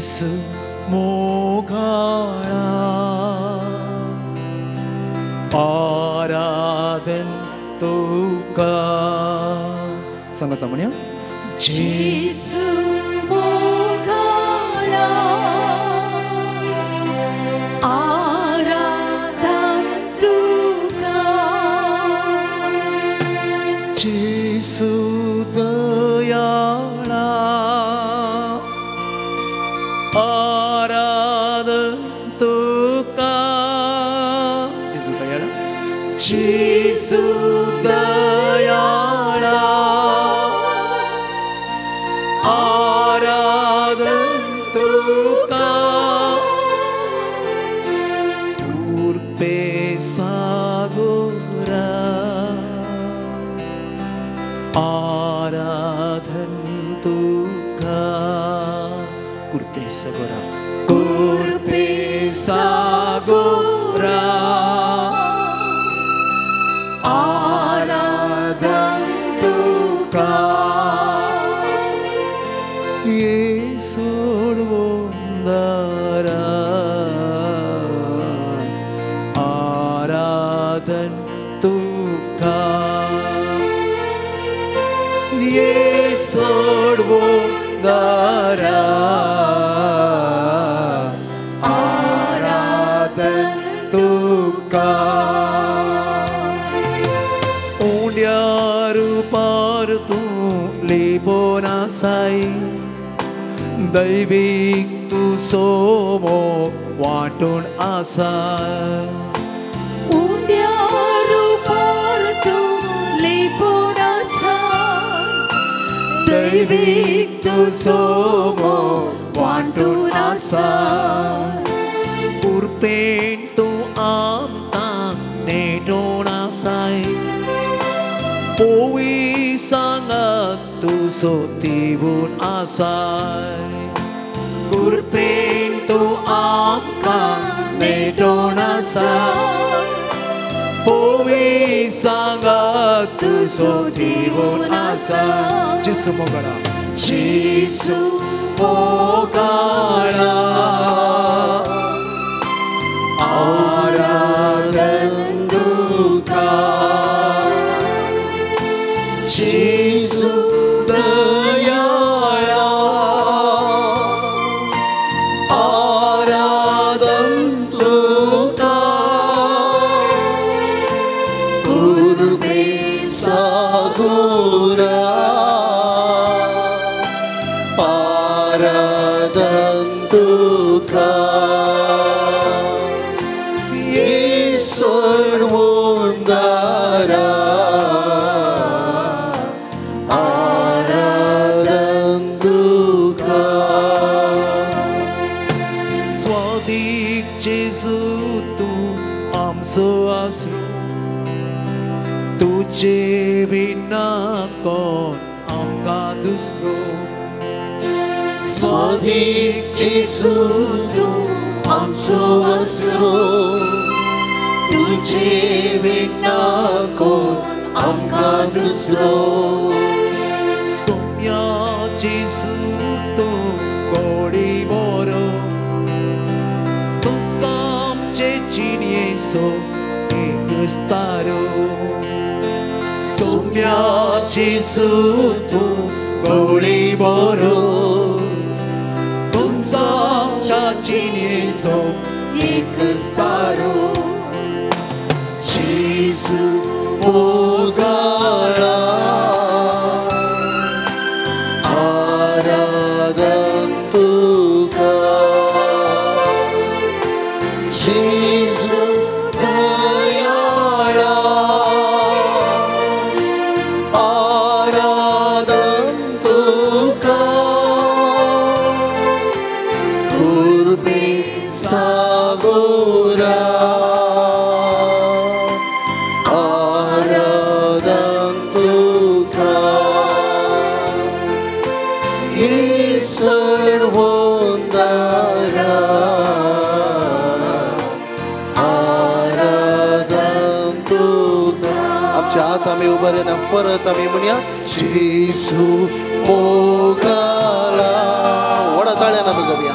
जेसू मोगाळा आराधन तुका सांगता म्हणया जेसू मोगाळा आराधन तुका जेसू दयाळा आराधन तुका जेसू दयाळा जेसू दयाळा आराधन तुका कृपे सागोरा आराधन तुका कृपे सागोरा कृपे सागोरा आराधन तुका ये सोडवंदारा आराधन तुका ये सोडवंदारा आराधन तुका उंड्या रुपार तूं लिपोन आसाय दैवीक तूं सोमो वांटून आसा उंड्या रुपार तूं लिपोन आसा दैवीक तूं सोमो वांटून आसा कृपेन तूं आमकां नेटोवन आसाय पोवी सांगात तूं सोतिवून आसाय कृपेन तूं आमकां नेटोवन आसाय पोवी सांगात तूं सोतिवून आसाय जेसू मोगाळा जेसू मोगाळा आराधन तुका जेसू दयाळा आराधन तुका कृपे सागोरा आराधन तुका ये सोडवंदारा आराधन तुका स्वादीक जेजू तूं आमचो आसरो तुजे विना कोण आमकां दुसरो स्वादीक जेसू तूं आमचो आसरो तुजे विना कोण आमकां दुसरो सोम्या जेजू तूं गोडी बरो तूं आमचे जिणयेचो एकच तारो सोम्या जेजू तूं गोडी बरो तूं आमच्या जिणयेचो एकच तारो जेसू मोगाळा आराधन तुका जेसू दयाळा आराधन तुका कृपे सागोरा आराधन तुका ये सोडवंदारा आराधन तुका आमच्या हात आमी उबरे ना परत आमी म्हणया जेसू मोगाळा व्हडा ताळ्यान आमी गावया.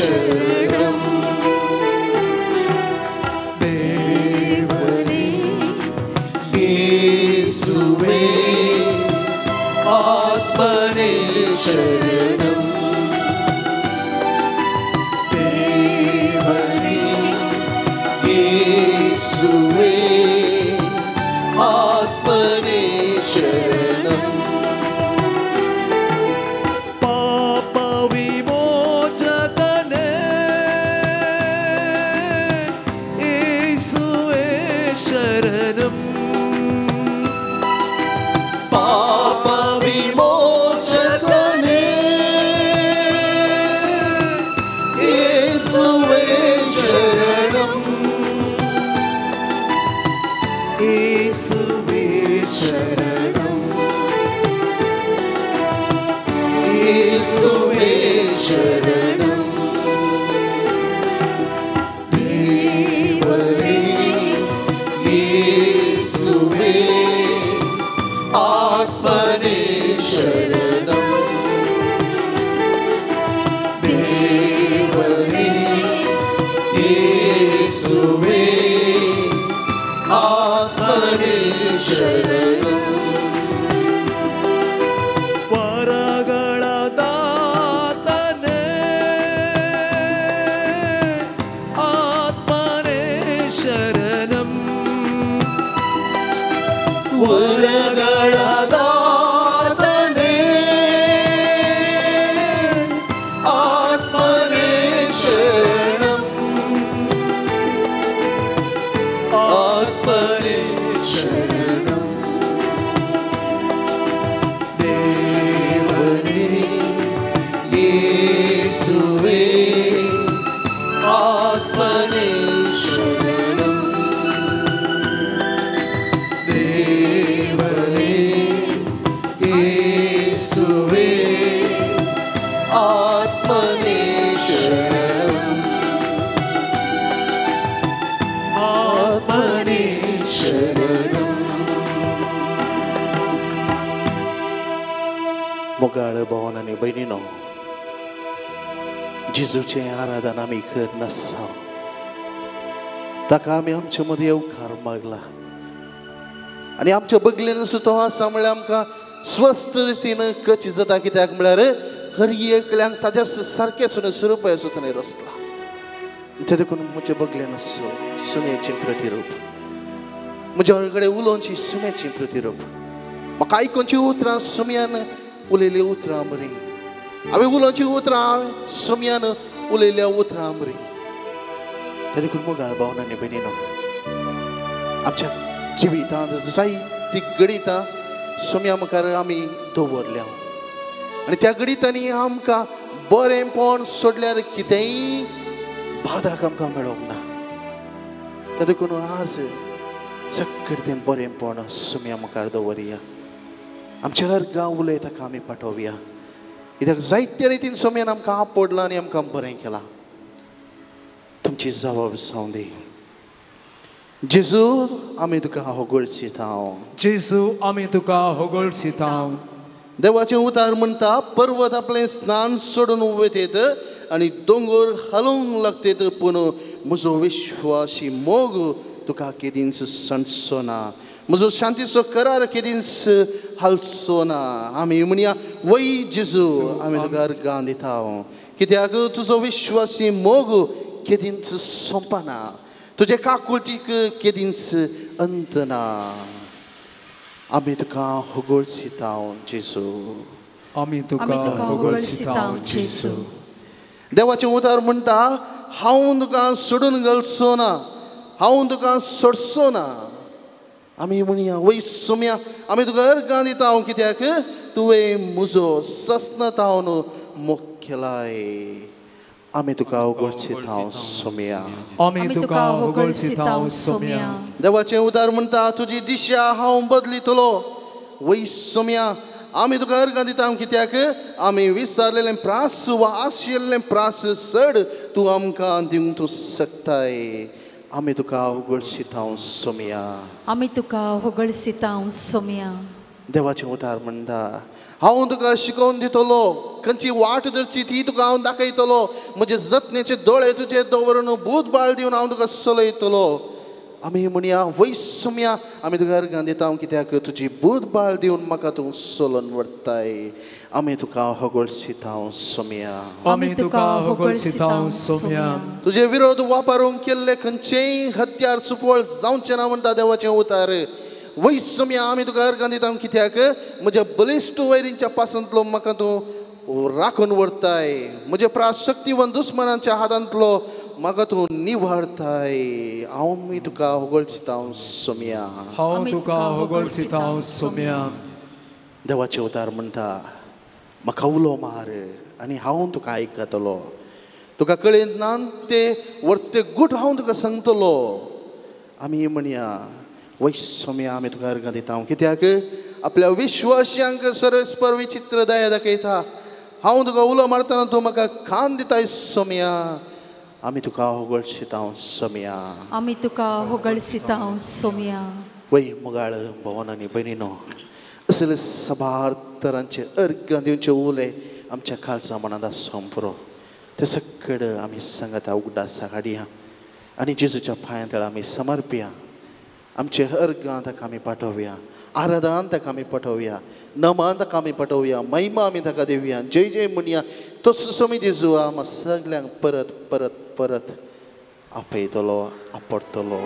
शरणं देवने येसुवे आत्मने शरणं देवने येसुवे आत्मने शरणं पाप विमोचकने येसुवे शरणं पाप विमोचकने येसुवे शरणं येसुवे शरणं येसुवे शरणं देवने येसुवे आत्मने शरणं देवने येसुवे आत्मने शरणं ವರಗಳ ದಾತನೆ ಆತ್ಮನೇ ಶರಣಂ ವರಗಳ ದಾತನೆ ಆತ್ಮನೇ ಶರಣಂ ಆತ್ಮನೇ ಶರಣಂ ದೇವನೇ ಯೇಸುವೇ ಆತ್ಮನೇ ಶರಣಂ ದೇವನೇ ಯೇಸುವೇ ಆತ್ಮನೇ ಶರಣಂ ಆತ್ಮನೇ ಶರಣಂ. मोगाळ भवन आनी भयणीनो, जेजूचें आराधन आमी करनासा, ताका आमी आमचे मदीं येवकार मागला आनी आमच्या बगलेन तो आसा म्हळ्यार आमकां स्वस्थ रितीन कची जाता. कित्याक म्हळ्यार हर एकल्यांक ताज्या सारकें सुने स्वरूप ताणें रचला. ते देखून म्हजे बगलेन आसो सुनेचें प्रतिरूप, म्हज्या कडेन उलोवची सुम्याचें प्रतिरूप, म्हाका आयकुची उतरां सुम्यान उलयल्ली उतरां बरीं, हांवें उलोवची उतरां सुम्यान उलयल्ल्या उतरां बरीं. ते देखून मोगाळ भावन आनी भयणीनो, आमच्या जिवितांत जायतीं गणितां सुम्या मुखार आमी दवरल्या आनी त्या गणितांनी आमकां बरेंपण सोडल्यार कितेंय बादाक आमकां मेळोंक ना. ते देखून आज सगळें तें बरेंपण सुम्या मुखार दवरया, आमच्या हर गांव उलय ताका आमी पाठोवया. कित्याक जायते रितीन सोम्यान आमकां आपडलां आनी आमकां बरें केलां. तुमची जबाब जावं दी. जेजू आमी तुका होगळसीता, जेजू आमी तुका होगळसीता. देवाचें उतार म्हणटा, पर्वत आपलें स्नान सोडून वयतेत आनी दोंगर हालोवंक लागतेत, पूण म्हजो विश्वासी मोग तुका केदींच सांडचो ना, म्हजो शांतीचो करार केदींच हालचो ना. आमी म्हणया वय जेजू आमी तुका अर्गां दिता, कित्याक तुजो विश्वासी मोग केदींच सोंपना, तुजे काकुळटीक केदींच अंत ना. आमी तुका होगळसीता जेजू, आमी तुका होगळसीता जेजू. देवाचें उतार म्हणटा, हांव तुका सोडून घालचो ना, हांव तुका सोडचो ना. आमी म्हणया वय सोम्या आमी तुका अर्गां दिता, हांव कित्याक तुवें म्हजो सस्नतावन मोग केलाय. आमी तुका होगळसीता सोम्या, आमी तुका होगळसीता सोम्या. देवाचें उतार म्हणटा, तुजी दिशा हांव बदलितलो. वय सोम्या आमी तुका अर्गां दिता, हांव कित्याक आमी विसरलेलें प्रास वा आशिल्लें प्रास चड तूं आमकां दिवंक तूं शकताय. आमी तुका होगळसीता सोम्या, आमी तुका होगळसीता सोम्या. देवाचें उतार म्हणटा, हांव तुका शिकोवन दितलो, खंयची वाट धरची ती तुका हांव दाखयतलो, म्हजे जतनेचे दोळे तुजे दवरून भूत बाळ दिवन हांव तुका चलयतलो. आमी म्हणया वैसम्या आमी तुका अर्गां दिता, कित्याक तुजी भूत बाळ दिवन म्हाका तूं चलोवन व्हरताय. आमी तुका होगळसिता सोम्या, आमी तुका होगळसिता सोम्या. तुजे विरोध वापरूंक केल्ले खंयचेय हत्यार सुफळ जावचें ना म्हणटा देवाचें उतार. वैसम्या आमी तुका अर्गां दिता, कित्याक म्हज्या बलिश्ट वैरींच्या पासांतलो म्हाका तूं राखून व्हरताय, म्हज्या प्राशक्तिवन दुस्मनांच्या हातांतलो म्हाका तूं निवारताय. हांव मी तुका होगळसिता सोम्या, हांव तुका होगळसिता सोम्या. देवाचें उतार म्हणटा, म्हाका उलो मार आनी हांव तुका आयकतलो, तुका कळयत ना ते वर्ते गूट हांव तुका सांगतलो. आमी म्हणया वैसम्या आमी तुका अर्गां दिता, कित्याक आपल्या विश्वासियांक सरस्पर विचित्र दया दाखयता. हांव तुका उलो मारतना तूं म्हाका कान दिताय सोम्या. आमी तुका होगळसिता सोम्या, आमी तुका होगळसिता सोम्या. वय मोगाळ भवन आनी भयणीनो, असले सबार तरांचे अर्गां दिवचे उले आमच्या काळजा मनांत आसूंक पुरो. ते सगळे आमी सांगाता उगडासा हाडया आनी जेजूच्या पांयां तळा आमी समर्पया. आमचे अर्गां ताका आमी पाठोवया, आराधन ताका आमी पाठोवया, नमान ताका आमी पाठोवया, महिमा आमी ताका दिवया, जय जय म्हणया. तसो सोमी जेजू आमकां सगल्यांक परत परत परत आपयतलो, आपडटलो.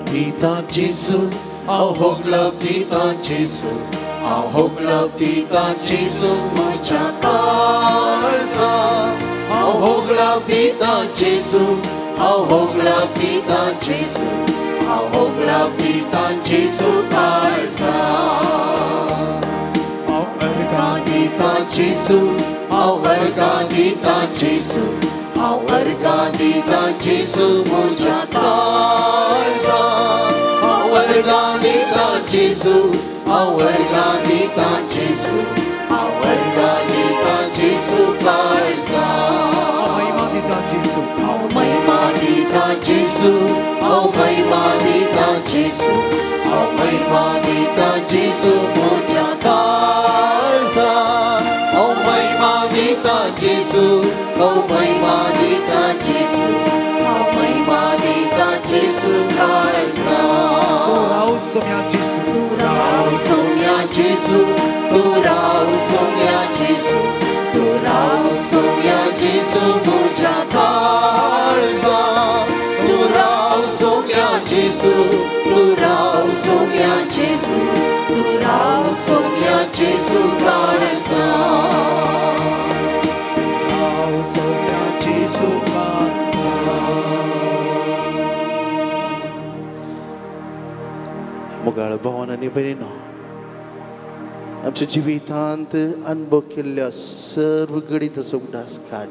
दिता जेजू, हांव होगळप दिता जेजू, हांव होगळप दिता जेजू म्हज्या काळजा. हांव होगळप दिता जेजू, हांव होगळप दिता जेजू, हांव होगळप दिता जेजू काळजा. हांव अर्गां दिता जेजू, हांव अर्गां दिता जेजू, हांव अर्गां दिता जेजू म्हज्या काळजा. हांव अर्गां दिता जेजू, हांव अर्गां दिता जेजू, हांव अर्गां दिता जेजू काळजा. महिमा दिता जेजू, हांव महिमा दिता जेजू, हांव महिमा दिता जेजू, हांव महिमा दिता जेजू म्हज्या काळजा. हांव महिमा दिता जेजू, हांव महिमा दिता जेजू, हांव महिमा दिता जेजू काळजा. तूं राव सोम्या जेजू, तूं राव सोम्या जेजू, तूं राव सोम्या जेजू, तूं राव सोम्या जेजू म्हज्या काळजा. तूं राव सोम्या जेजू, तूं राव सोम्या जेजू, तूं राव सोम्या जेजू काळजा. राव सोम्या जेजू काळजा. मोगाळ भवन आनी भयणीनो, आमच्या जिवितांत अनुभव केल्ल्या सर्व घडीत उगडास काड,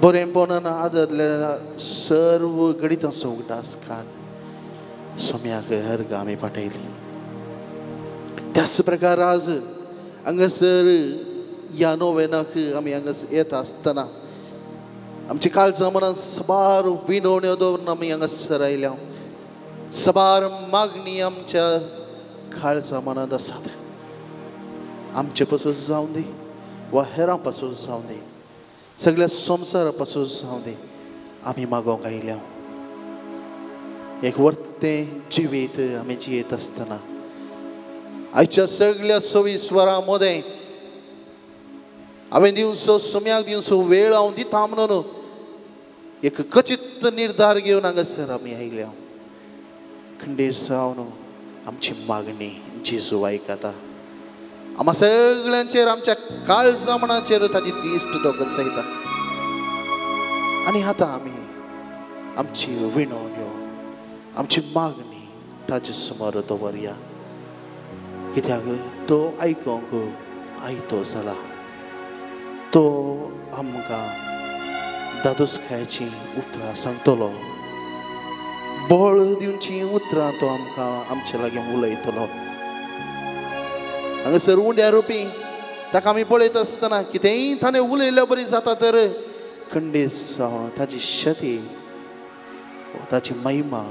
बरेंपणान आदरलेल्या सर्व घडितांचो उगडास काड. सोम्याक अर्गां आमी पाठयली. त्याच प्रकार आज हांगासर ह्या नोवेनाक आमी हांगासर येता आसतना आमच्या काळजा मनांत साबार विनवण्यो दवरून आमी हांगासर आयल्या. साबार मागणी आमच्या काळजा मनांत आसात. आमचे पासून जावं दी वा हेरां पासून जावं दी, सगळ्या संवसारा पासून जावं दी, आमी मागोवंक आयल्या. एक वर्तें जिवीत आमी जियेत आसतना आयच्या सगळ्या 24 वरां मदें हांवें दिवचो सम्याक दिवचो वेळ हांव दिता म्हणून एक खचीत निर्धार घेवन हांगासर आमी आयल्या. खंडीत जावन आमची मागणी जेजू आयकता. आमकां सगळ्यांचेर आमच्या काळजा मनाचेर ताजी दिश्ट तो गरजयता. आनी आतां आमी आमची विनवण्यो, आमची मागणी ताजे समोर दवरया, कित्याक तो आयकोंक आयतो जाला. तो आमकां दादोसकायेचीं उतरां सांगतलो, बळ दिवची उतरां तो आमकां आमचे लागीं उलयतलो. हांगासर उंड्या रुपी ताका आमी पळयत आसतना कितेंय ताणें उलयल्ल्या बरी जाता तर खंडीस ताजी शती ताची महिमा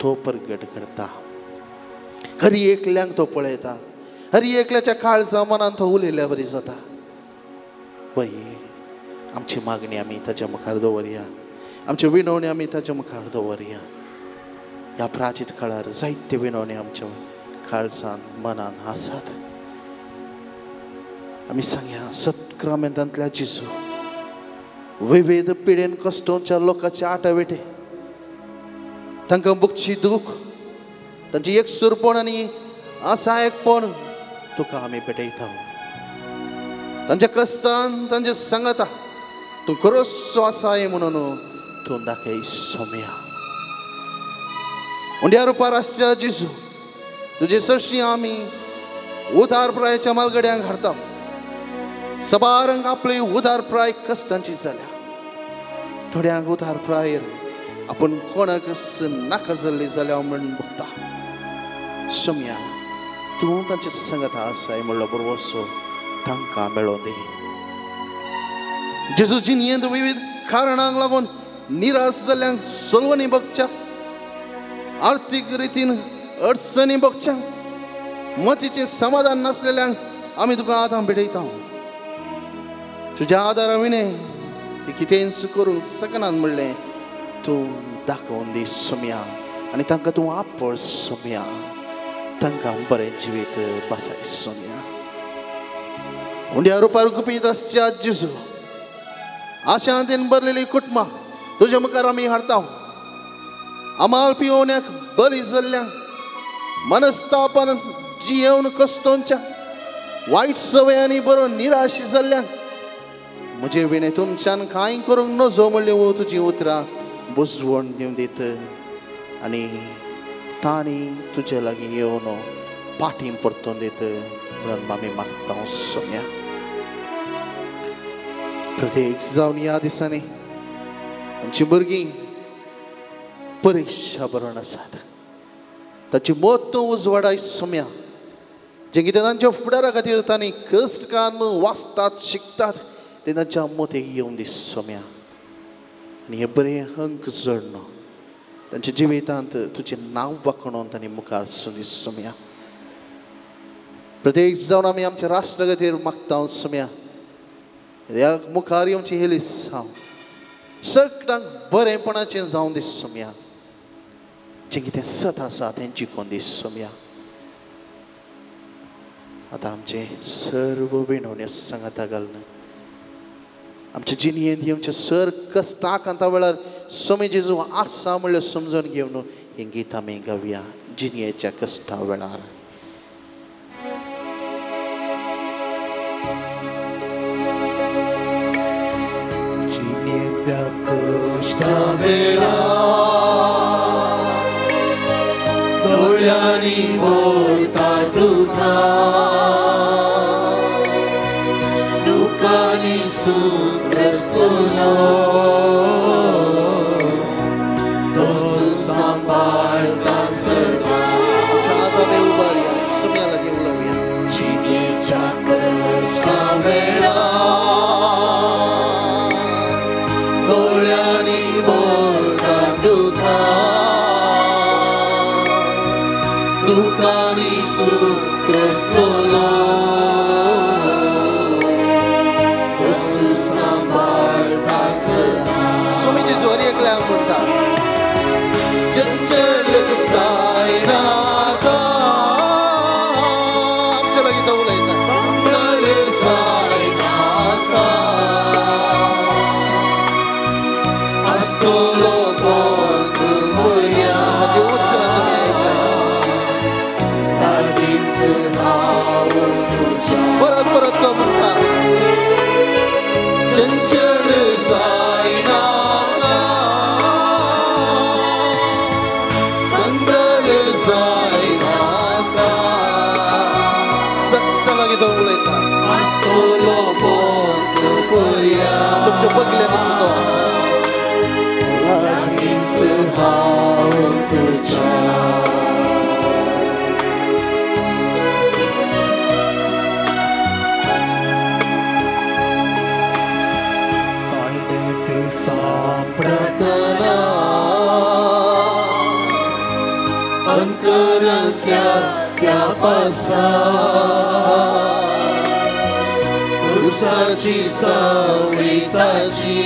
तो प्रगट करता. हर एकल्यांक तो पळयता, हर एकल्याच्या काळजा मनान तो उलयल्ल्या बरी जाता. पळय आमची मागणी आमी ताच्या मुखार दवरया, आमच्यो विनवणी आमी ताच्या मुखार दवरया. ह्या प्राचीत काळार जायते विनवणी आमच्या काळजान मनान आसात. आमी सांगया सत्क्रामेंतांतल्या जेजू विविध पिडेन कश्टोंच्या लोकांच्या आटावेटे तांकां भोगची दूख, तांची एकसुरपण आनी असहायकपण तुका आमी भेटयता. तांच्या कश्टान तांचे सांगता तूं खरोचो आसाय म्हणून तूं दाखय सोम्या. उंड्या रुपार आसच्या जेजू तुजे सरशी आमी उदार प्रायच्या मालगड्यांक हाडता. सबारांक आपली उदार प्राय कश्टांची जाल्या, थोड्यांक उदार प्रायर आपूण कोणाक नाका जाल्ली जाल्या म्हण बघता. सोम्या तूं तांचे सांगता आसाय म्हणलो बरोबर तांकां मेळोन दी. जेजू जिणेंत विविध कारणांक लागून निराश जाल्ल्यांक सोलवणी बगच्या, आर्थीक रितीन अडचणी बगच्या, मतीचें समाधान नासलेल्यांक आमी तुका आतां भेटयता. तुज्या आदारा विणें ती कितेंच करूंक शकनात म्हणलें तूं दाखोवन दी सोम्या आनी तांकां तूं आपळ सोम्या, तांकां बरें जिवीत बसाय सोम्या. उंड्या रुपार गुपीत आसच्या जेजू आशांतीन भरलेली कुटुंबां तुज्या मुखार आमी हाडता. आमाल पिवण्याक बरी जाल्ल्या, मनस्तापान जियेवन कश्टोंच्या वायट सवयांनी बरो निराशी जाल्ल्या म्हजे विणें तुमच्यान कांय करूंक नजो म्हणली तुजी उतरां बुजवण दिवन दित आनी तांणी तुजे लागीं येवन पाटी परतून दित म्हणून आमी मागता सोम्या. प्रत्येक जावन ह्या दिसांनी आमची भुरगीं परिक्षा बरोवन आसात, ताची मत तूं उजवाडाय सोम्या. जें कितें तांच्या फुडारा खातीर तांणी कश्ट काडून वाचतात शिकतात तें तांच्या मतेक येवन दी सोम्या. आनी हे बरें अंक जोडण तांच्या जिवितांत तुजें नांव वाखणोवन तांणी मुखार सुनी सोम्या. प्रत्येक जावन आमी आमच्या राष्ट्रा खातीर मागता सोम्या, ह्या मुखार येवची हेलीस हांव सगळ्यांक बरेंपणाचें जावन दी सोम्या. जें कितें सत आसा तें जिखोवन दी सोम्या. आतां आमचें सर्व विनवण्यो सांगाता घालून आमचे जिणेंत येवचे सर कश्टाक आतां वेळार सोमे जेजू आसा म्हणल्यार समजून घेवन हें गीत आमी गावया जिणेच्या कश्टा वेळार. जिणेच्या कश्टा वेळार दोळ्यांनी भरता दुखां, दुखांनी सुत्रस्तलो तसो सांबाळता सदां. आमच्या हात आमी उबारया आनी सोम्या लागीं उलोवया. जिणेच्या कश्टा वेळार दोळ्यांनी भरता दुखां, दुखांनी सुत्रस्तलो तसो सांबाळता सदां. सोमी जेजू हर एकल्याक म्हणटा चंचल जायनाका, आमच्या लागीं तो उलयता. मंगल जायनाका, आसतलो पोंत मोरया. ताजी उतरां तुमी आयकाय. लागींच हांव तुज्या. परत परत तो म्हणटा चंचल जायनाका, मंगल जायनाका, सगळ्यां लागीं तो उलयता. आसतलो पोंत मोरया. तुमच्या बगल्यानूच तो आसा. लागींच हांव अंकरांतल्या त्या पासा पुरसाची सावळी ताजी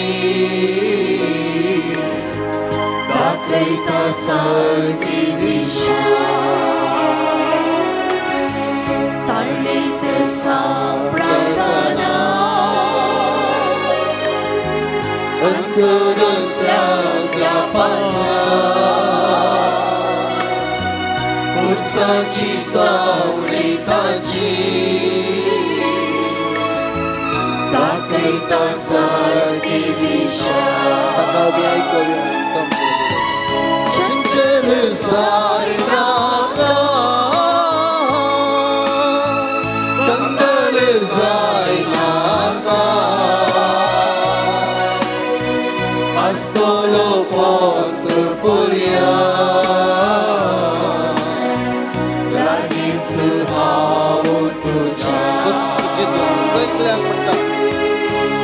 दाखयता सारकी दिशा ताळ्ळेत सांपडतना अंकरांतल्या त्या पासा पुरसाची सावळी ताजी दाखयता सारकी दिशा. चंचल जायनाका कंदल जायनाका आसतलो पोंत पुरया लागींच हांव तुज्या. सगळ्यांक म्हणटा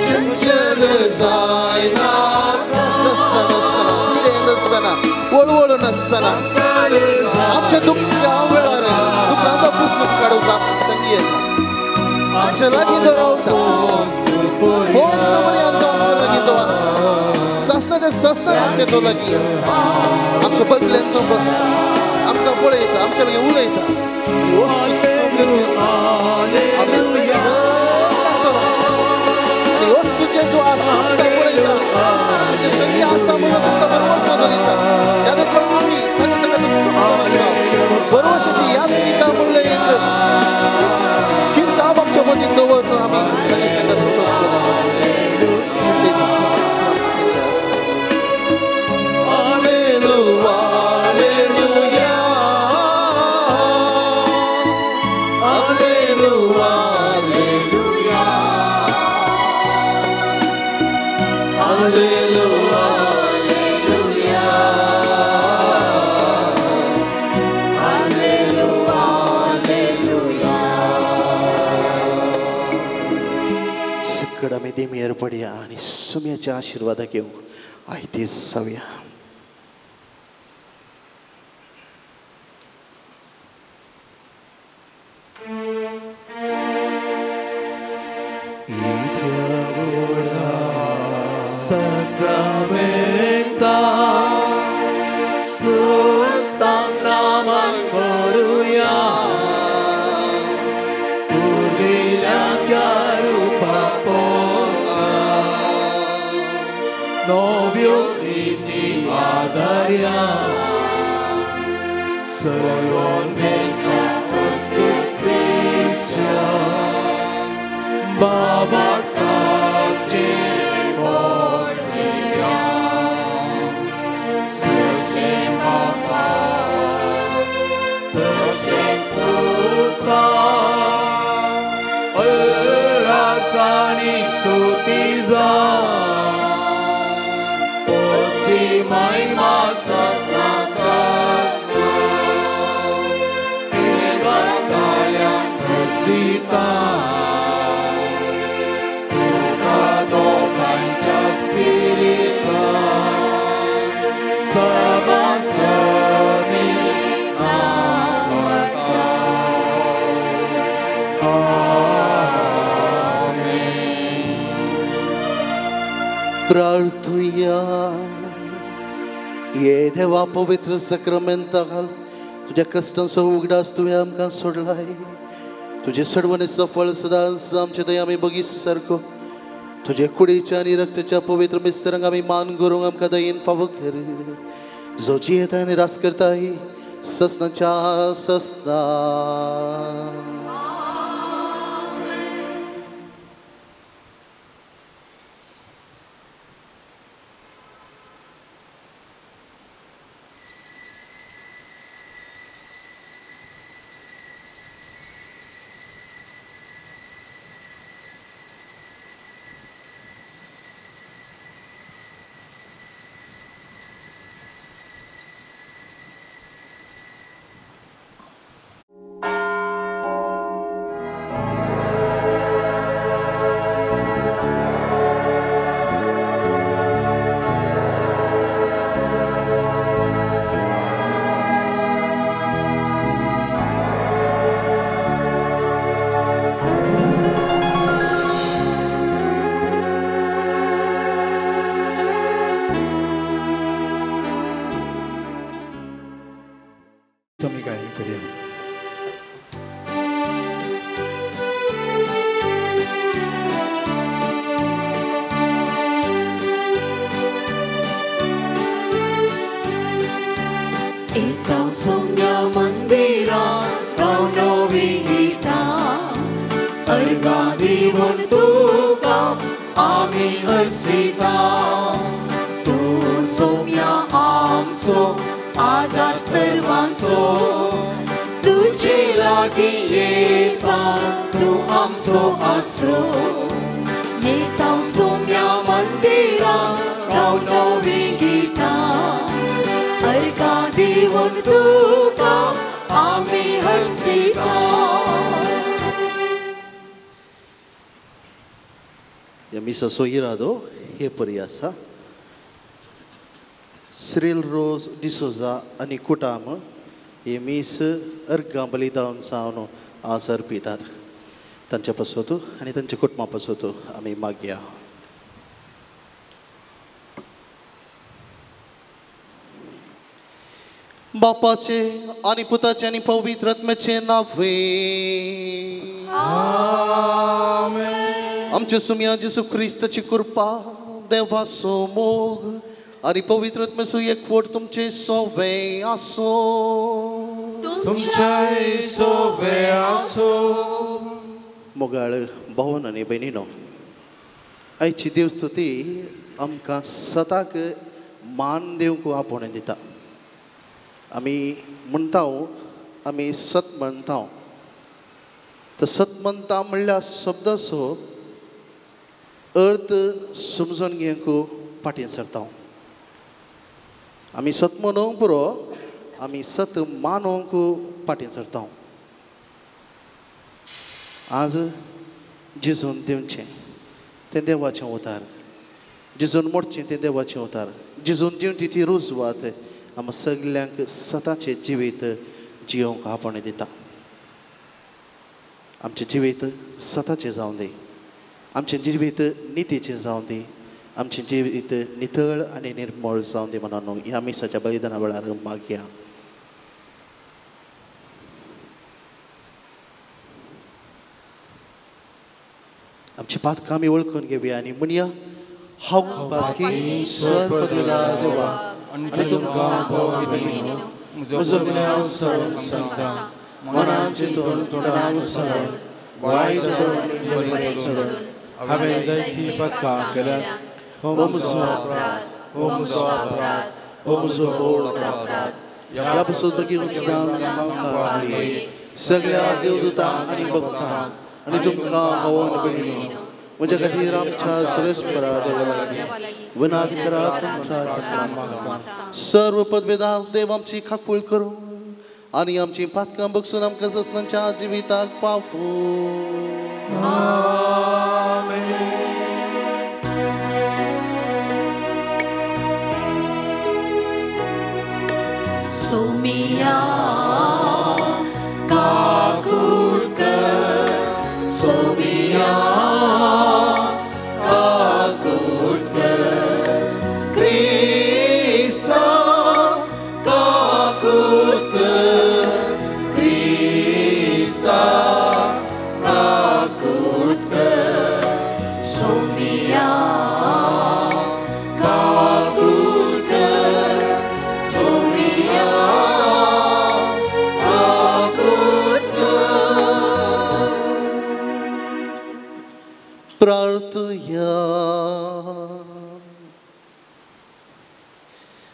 चंचल जायनाका नासतना नासतना पिडेन नासतना वळवळून नासतना आमच्या दुख्खा वेळार दुख्खांचो पुसून काडूंक आमचे संगी येता आमच्या लागीं तो रावता पोंत पर्यंत आमच्या लागीं तो आसा सासना ते सासना आमच्या तो लागीं आसा आमच्या बगलेन तो बसता आमकां पळयता आमच्या लागीं उलयता आनी वस्तू आमी आनी वस्तू जेजू आसा तुमकां पळयता ताचे संगी आसा म्हणून तुमकां भरवंसो तो दिता त्या देखून आमी ताच्या संगाचो संबंद आसा भरवंशाची यात्रिका म्हणलें एक चिंता आमच्या मदीं दवरून आमी ताच्या संगाचो संबंद आसा. आमच्या संगी आसा. Alleluia, alleluia, alleluia, alleluia, alleluia, alleluia. सकड आमी देमेर पडया आनी सुम्याच्या आशिर्वादाक घेवंक आयतीच जावया. Sacramenta sustang naman koruya Purvila kyarupa pona Novio iti adarya Solon mecha ustutisya Babartache प्रार्थुया ये देवा पवित्र सक्रमेंता घाल तुझ्या कश्टांचो उगडास तुवें आमकां सोडलाय तुजे सडवणेचो फळ सदांच आमचे दया आमी बगीस सारको तुजे कुडीच्या आनी रक्ताच्या पवित्र मिस्तरांक आमी मान करूंक आमकां दयेन फावो कर जो जियेता आनी रास करता ससनाच्या ससना. गीत आमी गायन करया. येता सोम्या मंदिरा गांव नवी गीतां अर्गां दिवन तुका आमी हरसिता. तूं सोम्या आमचो आदार सर्वांचो, तुजे लागीं येता तूं आमचो आसरो. येता सोम्या मंदिरा गांव नवी गीतां अर्गां दिवन तुका आमी हरसिता. ह्या मिसाचो इरादो हे परी आसा. सिरील रोज डिसोजा आनी कुटाम हे मीस अर्गां बलिदान जावन आज अर्पितात. तांच्या पासत आनी तांच्या कुटुंबा पासत आमी मागया. बापाचे आनी पुताचे आनी पवित्र आत्म्याचे नांवे आमच्या सुम्या जेजू क्रिस्ताची कृपा, देवाचो मोग आनी पवित्र आत्म्याचो एकवट तुमचे सोवे आसो. तुमच्याय सोवे आसो. मोगाळ भावन आनी भयणीनो, आयची देवस्तुती आमकां सताक मान दिवंक आपोवणें दिता. आमी म्हणटा, आमी सत म्हणटा. तर सत म्हणटा म्हणल्यार शब्दाचो अर्थ समजून घेवंक फाटीं सरता. आमी सत म्हणूंक पुरो, आमी सत मानूंक फाटीं सरता. आज जिजून दिवचें तें देवाचें उतार, जिजून मोडचें तें देवाचें उतार, जिजून दिवची ती रुजवात आमकां सगल्यांक सताचें जिवीत जियोवंक आपोवणें दिता. आमचें जिवीत सताचें जावं दी, आमचें जिवीत नितीचें जावं दी, आमचें जिवीत नितळ आनी निर्मळ जावं दी म्हणून ह्या मिसाच्या बलिदाना वेळार मागया. आमची पातकां आमी वळखून घेवया आनी म्हणया, हांव पातकी सर्वपदवीदार देवा आनी तुमकां भाव भयणीनो म्हजो गुन्यांव सरून सांगता, मनान चिंतून तोंडान सरून वायट बरें सोडून हांवें जायतीं पातकां केल्यात. हो म्हजो अपराध, हो म्हजो अपराध, हो म्हजो व्हड अपराध. ह्या पासून बेगीन सदांच सगळ्या देवदूतांक आनी भक्तांक आनी तुमकां भावन भयणीनो म्हज्या खातीर आमच्या सर्वेस्परा देवा लागीं विनाद करात तुमच्या. सर्व पदवेदार देव आमची खाकूळ करूं आनी आमची पातकां बगसून आमकां ससनांच्या जिविताक पावूं. सोमिया काकूट कर, सोमिया काकूट कर, क्रिस्ता काकूट कर, क्रिस्ता काकूट कर, सोमिया काकूट कर, सोमिया काकूट कर. प्रार्थया.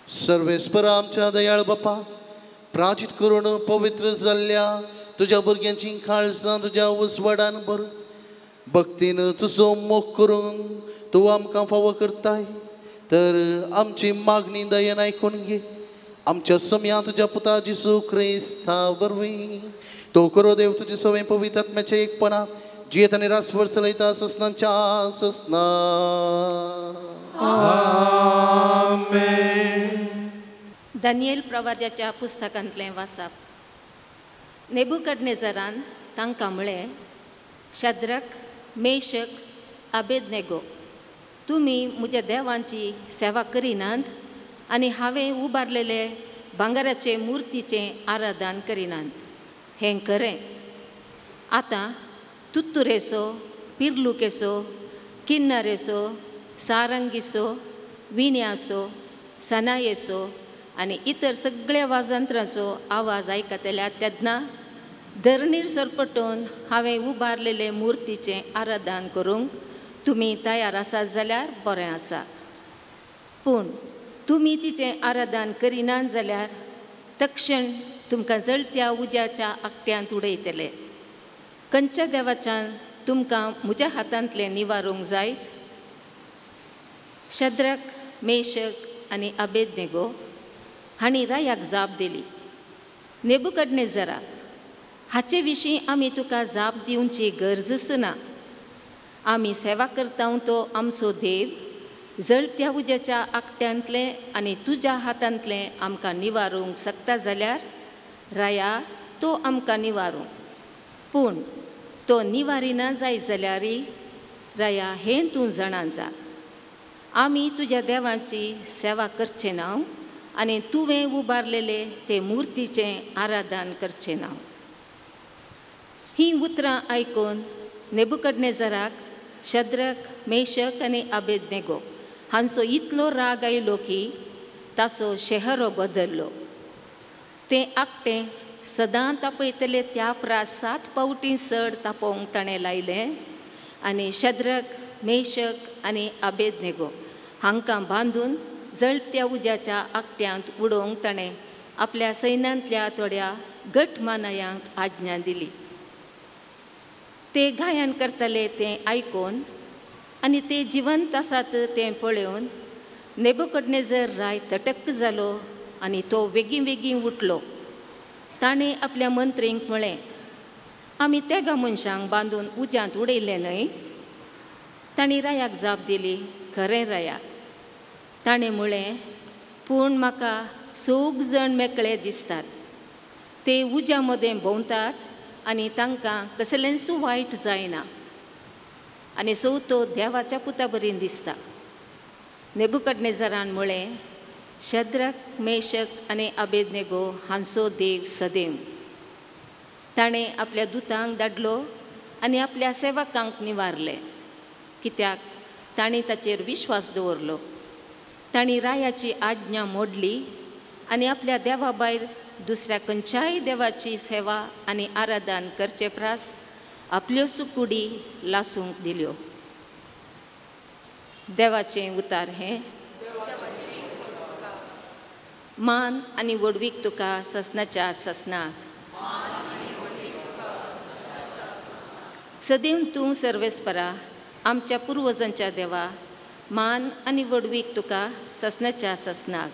सर्वेस्पर आमच्या दयाळ बापा, प्राचित करून पवित्र जाल्ल्या तुज्या भुरग्यांची काळजां तुज्या उजवाडान भर. भक्तीन तुजो मोग करून तूं आमकां फावो करताय, तर आमची मागणी दयेन आयकून घे. आमच्या सम्या तुज्या पुता जेजू क्रिस्ता वरवीं तो करो देव तुजे सवय पवित्र आत्म्याचे एकपणा जियेत आनी रासभर चलयता ससनांच्या ससना. दानियल प्रवाद्याच्या पुस्तकांतलें वाचप. नेबुकदनेजरान तांकां म्हळें, शद्रक, मेशक, आबेदनेगो, तुमी म्हज्या देवांची सेवा करिनात आनी हांवें उबारलेले भांगराचे मुर्तीचें आराधन करिनात हें खरें. आतां तुत्तुरेचो, पिर्लुकेचो, किन्नरेचो, सारंगीचो, विण्याचो, सनायेचो आनी इतर सगळ्या वाजंत्राचो आवाज आयकतल्या तेन्ना धरणीर सरपटून हांवें उबारलेले मुर्तीचें आराधन करूंक तुमी तयार आसात जाल्यार बरें आसा. पूण तुमी तिचें आराधन करिनात जाल्यार तक्षण तुमकां जळत्या उज्याच्या आकट्यांत उडयतले. खंयच्या देवाच्यान तुमकां म्हज्या हातांतलें निवारूंक जायत? शद्रक, मेशक आनी अबेदनेगो हांणी रायाक जाप दिली, नेबुकदनेजरा, हाचे विशीं आमी तुका जाप दिवची गरजच ना. आमी सेवा करता तो आमचो देव जळत्या उज्याच्या आकट्यांतलें आनी तुज्या हातांतलें आमकां निवारूंक शकता जाल्यार राया तो आमकां निवारूं. पूण तो निवारिना जायत जाल्यार राया हें तूं जाणा जा, आमी तुज्या देवाची सेवा करचे ना आनी तुवें उबारलेले ते मुर्तीचें आराधन करचें ना. हीं उतरां आयकून नेबुकदनेजराक शद्रक, मेशक आनी अबेदनेगो हांचो इतलो राग आयलो की ताचो शेहरो बदल्लो. तें आकटें सदां तापयतले त्या प्रास 7 पावटी चड तापोवंक ताणें लायलें आनी शद्रक, मेशक आनी अबेदनेगो हांकां बांदून जळत्या उज्याच्या आकट्यांत उडोवंक ताणें आपल्या सैन्यांतल्या थोड्या गट मानायांक आज्ञा दिली. ते गायन करताले तें आयकून आनी ते जिवंत आसात तें पळोवन नेबुकदनेजर राय तटक जालो आनी तो वेगीं वेगीं उठलो. ताणें आपल्या मंत्रींक म्हळें, आमी तेगा मनशांक बांदून उज्यांत उडयलें न्हय? तांणी रायाक जाप दिली, खरें राया. ताणें म्हळें, पूण म्हाका 6 जाण मेकळे दिसतात. ते उज्या मदें भोंवतात आनी तांकां कसलेंच वायट जायना आनी चवथो देवाच्या पुता बरीन दिसता. नेबुकदनेजरान म्हळें, शद्रक, मेशक आनी अबेदनेगो हांचो देव सदैव. ताणें आपल्या दुतांक धाडलो आनी आपल्या सेवकांक निवारले, कित्याक तांणी ताचेर विश्वास दवरलो. तांणी रायाची आज्ञा मोडली आनी आपल्या देवा भायर दुसऱ्या खंयच्याय देवाची सेवा आनी आराधन करचे प्रास आपल्यो कुडी लासूंक दिल्यो. देवाचें उतार हें. मान आनी व्हडवीक तुका ससनाच्या ससनाक. सदैव तूं सर्वेस्परा आमच्या पुर्वजांच्या देवा, मान आनी व्हडवीक तुका ससनाच्या ससनाक.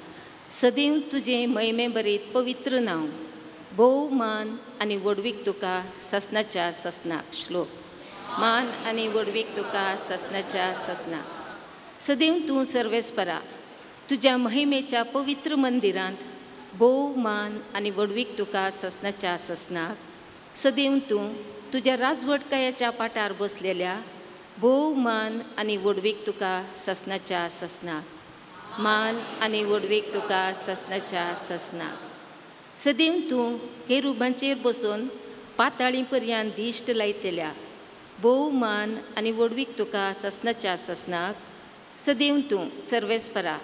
सदैव तुजें महिमे भरीत पवित्र नांव, भोव मान आनी व्हडवीक तुका ससनाच्या ससनाक. श्लोक. मान आनी व्हडवीक तुका ससनाच्या ससनाक. सदैव तूं सर्वेस्परा तुज्या महिमेच्या पवित्र मंदिरांत भोव मान आनी व्हडवीक तुका ससनाच्या ससनाक. सदैव तूं तुज्या राजवटकायाच्या पाटार बसलेल्या, भोव मान आनी व्हडवीक तुका ससनाच्या ससनाक. मान आनी व्हडवीक तुका ससनाच्या ससनाक. सदैव तूं केरुबांचेर बसून पाताळी पर्यंत दिश्ट लायतल्या, भोव मान आनी व्हडवीक तुका ससनाच्या ससनाक. सदैव तूं सर्वेस्परा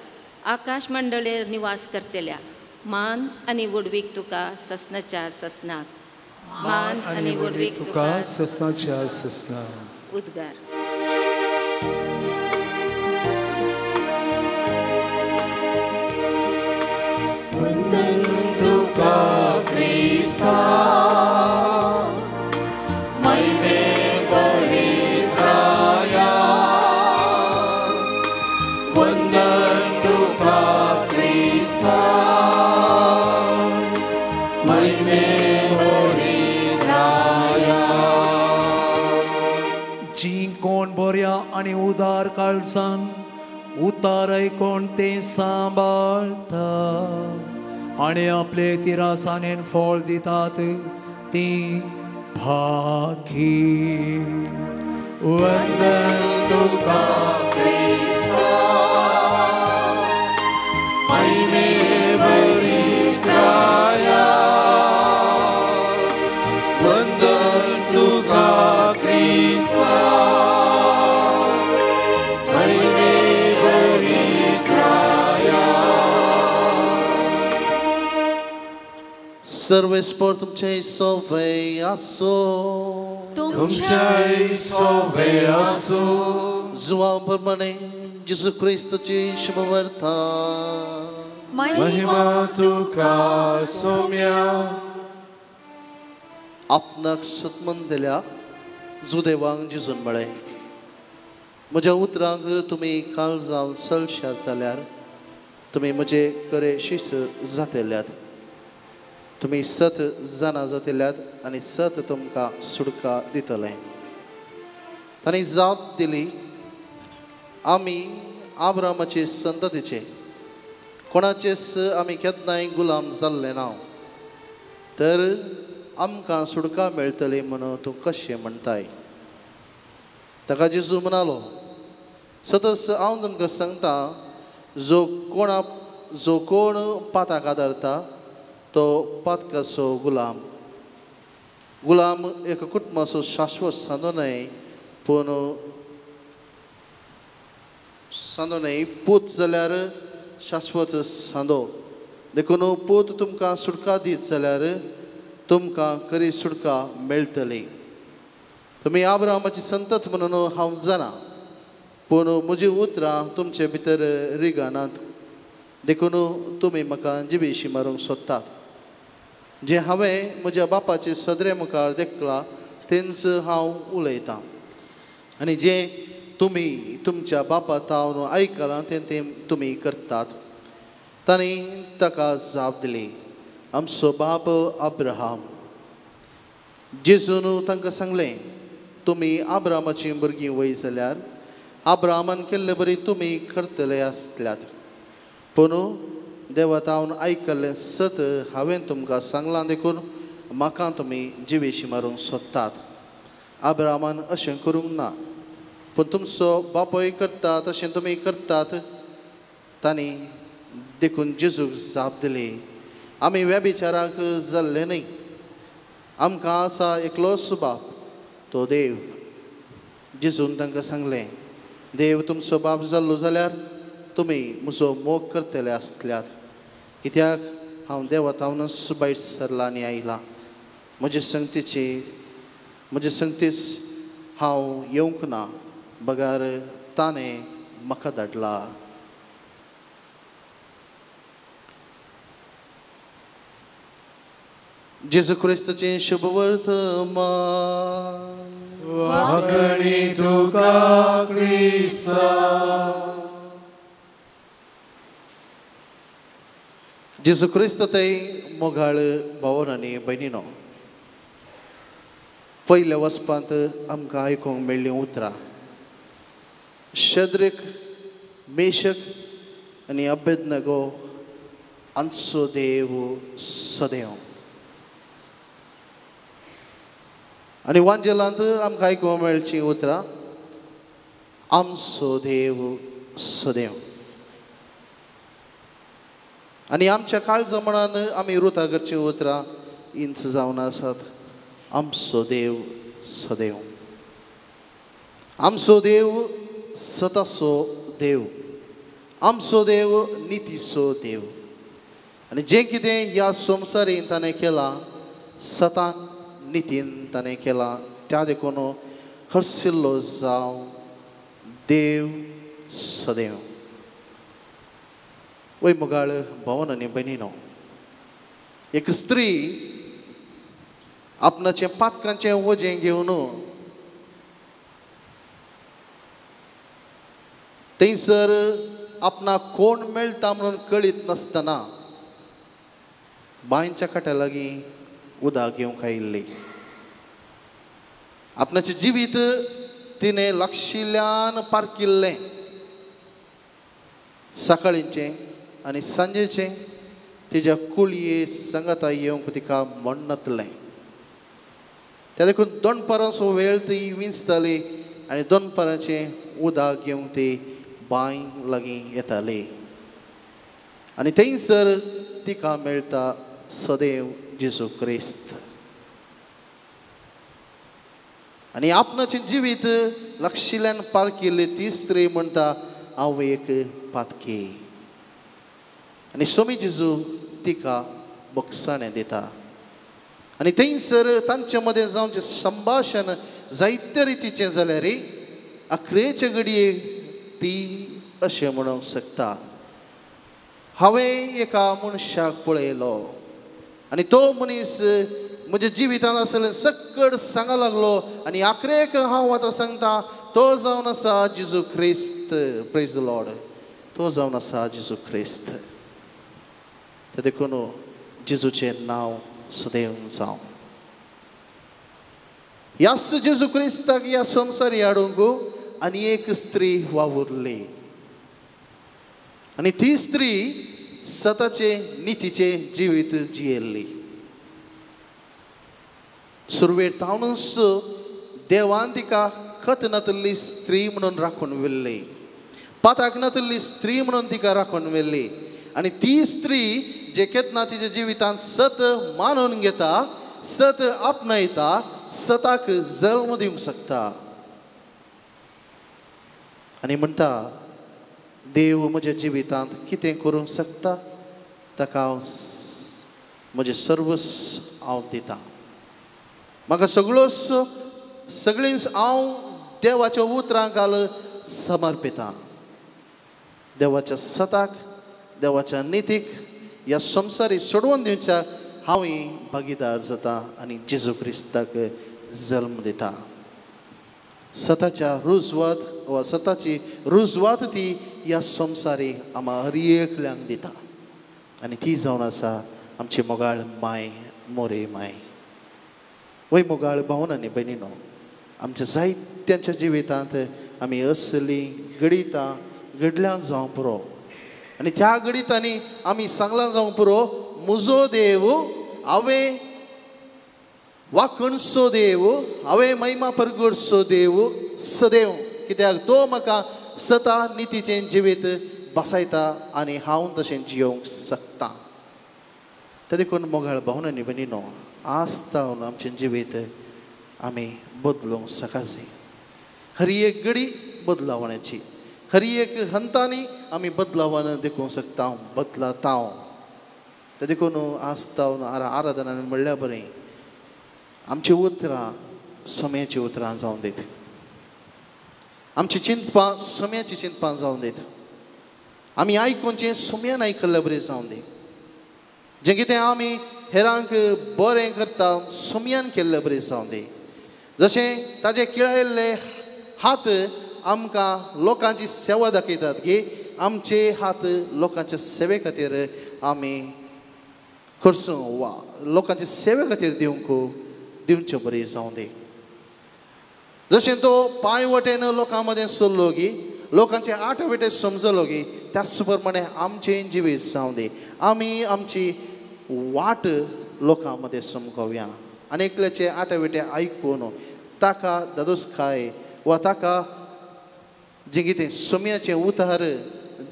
आकाश मंडळेर निवास करतल्या, मान आनी व्हडवीक तुका ससनाच्या ससनाक. मान आनी व्हडवीक तुका ससनाच्या ससनाक. उद्गार. वंदन तुका क्रिस्ता, महिमे भरीत राया. वंदन तुका क्रिस्ता, महिमे भरीत राया. जी कोण बऱ्या आनी उदार काळजान उतार आयकोन तें सांबाळटा आनी आपले तिरासानेन फळ दितात ती भागी. वंदन तुका क्रिस्ता, महिमे भरीत सर्वेस्पर तुमचे सोवे आसो. तुमचे सोवे आसो. जुवां प्रमाणे जेजू क्रिस्ताची शुभवार्ता. महिमा तुका सोम्या. आपणाक सतमन दिल्या जुदेवांक जेजून म्हळें, म्हज्या उतरांक तुमी काल जावन चलशात जाल्यार तुमी म्हजे खरे शिस्त जातल्यात. तुमी सत जाणा जातल्यात आनी सत तुमकां सुटका दितलें. तांणी जाप दिली, आमी आब्रामाचे संततीचे, कोणाचेच आमी केन्नाय गुलाम जाल्ले ना, तर आमकां सुटका मेळटली म्हणून तूं कशें म्हणटाय? ताका जेजू म्हणालो, सतच हांव तुमकां सांगता, जो कोण पाताक आदारता तो पातकाचो गुलाम. गुलाम एका कुटुंबाचो शाश्वत सांदो न्हय, पूण सांदो न्हय, पूत जाल्यार शाश्वत सांदो. देखून पूत तुमकां सुटका दीत जाल्यार तुमकां खरी सुटका मेळटली. तुमी आब्रामाची संतत म्हणून हांव जाणा, पूण म्हजी उतरां तुमचे भितर रिगनात, देखून तुमी म्हाका जिबेशी मारूंक सोदतात. जें हांवें म्हज्या बापाचे सदरे मुखार देखलां तेंच हांव उलयतां, आनी जें तुमी तुमच्या बापा तावन आयकलां तें तें तुमी करतात. तांणी ताका जाप दिली, आमचो बाप अब्राहम. जेजून तांकां सांगलें, तुमी आब्रामाची भुरगीं वय जाल्यार आब्रामान केल्ले बरी तुमी करतले आसल्यात. पूण देवा तावन आयकल्लें सत हांवें तुमकां सांगलां, देखून म्हाका तुमी जिवेशी मारूंक सोदतात. आब्रामान अशें करूंक ना, पूण तुमचो बापूय करता तशें तुमी करतात. तांणी देखून जेजूक जाप दिली, आमी व्यभिचाराक जाल्ले न्हय, आमकां आसा एकलोच बाप, तो देव. जेजून तांकां सांगलें, देव तुमचो बाप जाल्लो जाल्यार तुमी म्हजो मोग करतले आसल्यात, कित्याक हांव देवा तावनच भायर सरला आनी आयला. म्हजे संगतीच हांव येवंक ना, बगर ताणें म्हाका धाडला. जेजू क्रिस्ताचें शुभवर्तमान. वागणी तुका क्रिस्ता. जेजू क्रिस्त ते मोगाळ भावन आनी भयणीनो, पयल्या वचपांत आमकां आयकूंक मेळ्ळीं उतरां. शद्रिक, मेशक आनी अबेदनगो हांचो देव सदैव. आनी वांजेलांत आमकां आयकूंक मेळचीं उतरां, आमचो देव सदैव. आनी आमच्या काळजा मनान आमी रुता करचीं उतरां इंच जावन आसात, आमचो देव सदैव. आमचो देव सताचो देव, आमचो देव नितीचो देव. आनी जें कितें ह्या संवसारीन ताणें केलां, सतान नितीन ताणें केलां, त्या देखून हरशिल्लो जावं देव सदैव. वय मोगाळ भावन आनी भयणीनो, एक स्त्री आपणाचें पातकांचें वजें घेवन थंयसर आपणाक कोण मेळटा म्हणून कळीत नासतना बांयच्या काट्या लागीं उदक घेवंक आयिल्ली. आपणाचें जिवीत तिणें लागशिल्ल्यान पारकिल्लें. सकाळींचें आनी सांजेचें तिज्या कुळये सांगाता येवंक तिका म्हणनातलें. त्या देखून दनपारांचो वेळ ती विंचताली आनी दनपारांचें उदक घेवंक ती बांय लागीं येताली. आनी थंयसर तिका मेळटा सदैव जेजू क्रिस्त. आनी आपणाचें जिवीत लागशिल्ल्यान पारकिल्ली ती स्त्री म्हणटा, हांव एक पातकी. आनी सोमी जेजू तिका बक्षाणें दिता. आनी थंयसर तांचे मदें जावचें संभाशण जायते रितीचें जाल्यार अखरेचे घडये ती अशें म्हणूंक शकता, हांवें एका मनशाक पळयलो आनी तो मनीस म्हज्या जिवितांत आसलें सकट सांगा लागलो आनी आखरेक हांव आतां सांगता तो जावन आसा जेजू क्रिस्त. प्रेज the Lord. तो जावन आसा जेजू क्रिस्त. ते देखून जेजूचें नांव सदैव जावं. ह्याच जेजू क्रिस्ताक ह्या संवसारी हाडूंक आनी एक स्त्री वावुरली आनी ती स्त्री सताचें नितीचें जिवीत जियेल्ली. सुरवेर तावनूच देवान तिका खत नातिल्ली स्त्री म्हणून राखून व्हेल्ली, पाताक नातिल्ली स्त्री म्हणून तिका राखून व्हेल्ली. आनी ती स्त्री जे केन्ना तिच्या जिवितांत सत मानून घेता, सत आपणायता, सताक जल्म दिवंक शकता आनी म्हणटा, देव म्हज्या जिवितांत कितें करूंक शकता ताका हांव म्हजें सर्वस्व हांव दिता. म्हाका सगळोच सगळींच हांव देवाच्या उतरांक घाल समर्पिता. देवाच्या सताक, देवाच्या नितीक ह्या संवसारी सोडोवन दिवच्या हांवूय भागीदार जाता आनी जेजू क्रिस्ताक जल्म दिता. सताच्या रुजवात वा सताची रुजवात ती ह्या संवसारी आमा हर एकल्यांक दिता आनी ती जावन आसा आमची मोगाळ माय, मोरे माय. वय मोगाळ भावन आनी भयणीनो, आमच्या जायत्यांच्या जिवितांत आमी असली घडितां घडल्यां जावं पुरो आनी त्या घडितांनी आमी सांगलां जावं पुरो, म्हजो देव हांवें वाखणचो देव, हांवें महिमा परगटचो देव सदैव, कित्याक तो म्हाका सता नितीचें जिवीत बसायता आनी हांव तशें जियोवंक शकता. ते देखून मोगाळ भावन आनी भयणीनो, आस्तावन आमचें जिवीत आमी बदलूंक सकाळचे. हर एक घडी बदलावण्याची, हर एक हंतांनी आमी बदलावन देखूंक शकता, बदलाता. ते देखून आस्तावन आराधना म्हणल्यार बरें आमची उतरां सम्याची उतरां जावन दीत, आमची चिंतपां सम्याची चिंतपां जावन दीत, आमी आयकुचें सम्यान आयकल्ले बरें जावन दी, जें कितें आमी हेरांक बरें करता सम्यान केल्ले बरें जावन दी. जशें ताजे किळायल्ले हात आमकां लोकांची सेवा दाखयतात की आमचे हात लोकांच्या सेवे खातीर आमी करसूं वा लोकांचे सेवे खातीर दिवंक दिवचे बरें जावं दी. जशें तो पांय वटेन लोकां मदें सरलो की लोकांचे आठ वटे समजलो की त्याच प्रमाणे आमचें जिवीत जावं दी. आमी आमची वाट लोकां मदें समकोवया आनी एकल्याचे आठ वटे आयकून ताका दादोसकाय वा ताका जें कितें सम्याचें उतार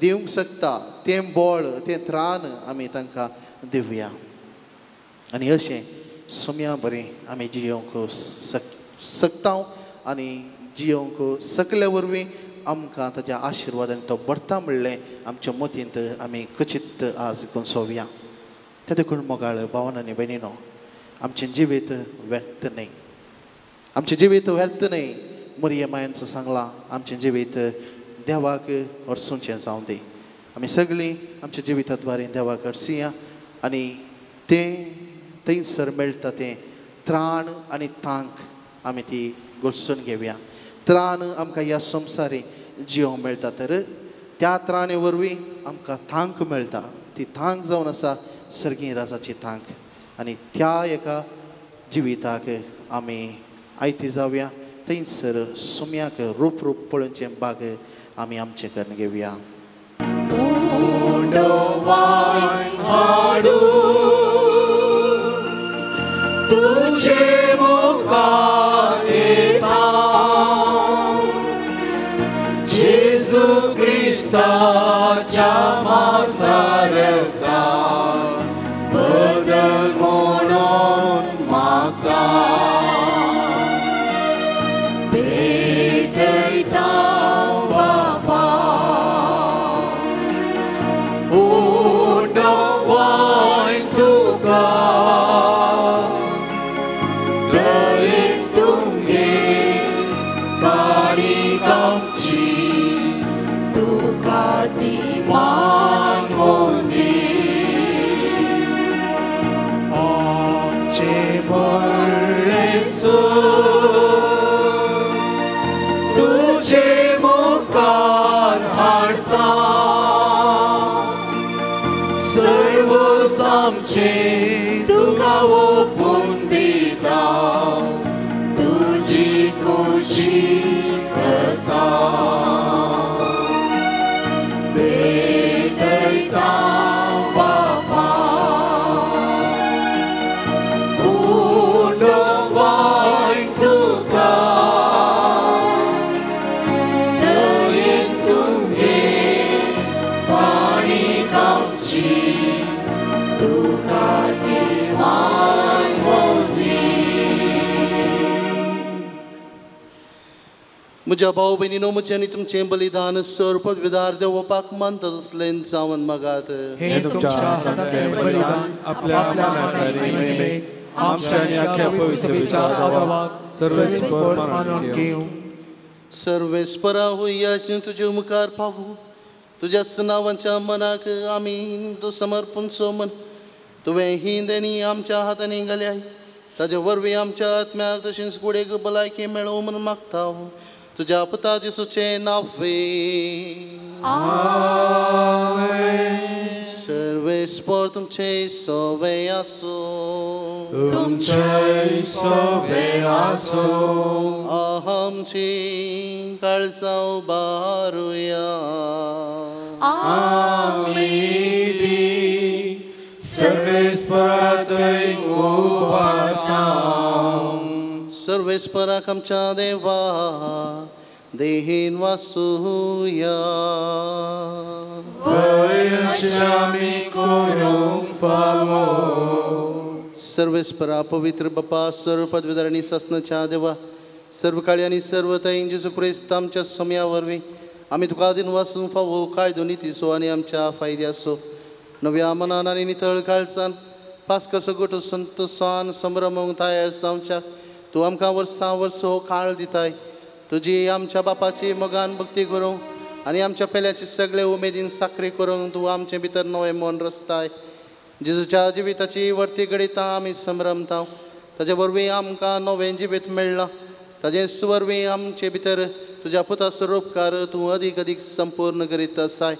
दिवंक शकता तें बळ, तें त्राण आमी तांकां दिवया आनी अशें सम्या बरें आमी जियोवंक शकता आनी जियोवंक सकल्या वरवीं आमकां ताच्या आशिर्वादान तो भरता म्हणलें आमच्या मतींत आमी कचीत आज गुंसोवया. ते देखून मोगाळ भावन आनी भयणीनो, आमचें जिवीत व्यर्थ न्हय, आमचें जिवीत व्यर्थ न्हय. मरिये मायन सांगलां आमचें जिवीत देवाक हरसूचें जावं दी. आमी सगळीं आमच्या जिविता द्वारे देवाक हरसुया आनी तें थंयसर मेळटा तें त्राण आनी तांक आमी ती गळसून घेवया. त्राण आमकां ह्या संवसारी जियोंक मेळटा तर त्या त्राणे वरवीं आमकां तांक मेळटा. ती तांक जावन आसा सर्गीं राजाची तांक आनी त्या एका जिविताक आमी आयती जावया. थंयसर सुम्याक रूप रूप पळोवचें बाग आमी आमचें करून घेवया. तुझे मुखार येता जेजू क्रिस्ताच्या मासारता बदल म्हणून मागता भेटयता बापा उंडो वायन तुका. आमचे म्हणलें तुजे मुखार हाडता सर्व आमचे तुका ओपून दिता तुजी खोशी करता भेटयता बापा उंडो वायट तुका दयेन तुगे काणीक आमची तुका ती मानवली. म्हज्या भाव भयणीनो म्हजें आनी तुमचें बलिदान सर्व विदार देवपाक मानता तसलें जावन मागात. हे तुमच्या हातांतलें बलिदान आपल्या मनांतल्या महिमेक आमच्या आनी आख्या पवित्र सभेच्या देवाक सर्वेस्पर मानून घेवं. सर्वेस्परा होयाचे तुजे मुखार पावूं तुज्या नांवाच्या मनाक आमी तूं समर्पणचो मन तुवें ही देणी आमच्या हातांनी घाल्याय ताजे वरवीं आमच्या आत्म्याक तशेंच कुडेक भलायकी मेळोवं म्हूण मागता तुज्या पुता जेसूचें नांव. सर्वेस्पर तुमचें सवे आसूं. तुमचे सवे आसूं. आमची काळजां उबारुया. आमी ती सर्वेस्परा थंय उबारता. सर्वेस्पराक आमच्या देवा देहीन वासुया. आमी करूंक फावो. सर्वेस्परा पवित्र बापा सर्व पदवीधर आनी सासणाच्या देवा सर्व काळी आनी सर्व थंय जेजू क्रिस्त आमच्या सम्या वरवीं आमी तुका दिन वासूंक फावो कायदो नितीचो आनी आमच्या फायद्याचो नव्या मनान आनी नितळ काळजान पास्काचो गोटो संतोसान संभ्रमूंक तयार जावच्याक तूं आमकां वर्सां वर्स हो काळ दिताय. तुजी आमच्या बापाची मोगान भक्ती करूंक आनी आमच्या पेल्याची सगळे उमेदीन साखरी करूंक तूं आमचे भितर नवें मन रचताय. जेजूच्या जिविताची वर्ती घडयता आमी संभ्रमता ताजे वरवीं आमकां नवें जिवीत मेळ्ळां. ताजे वरवीं आमचे भितर तुज्या पुताचो उपकार तूं अदीक अदीक संपूर्ण करीत आसाय.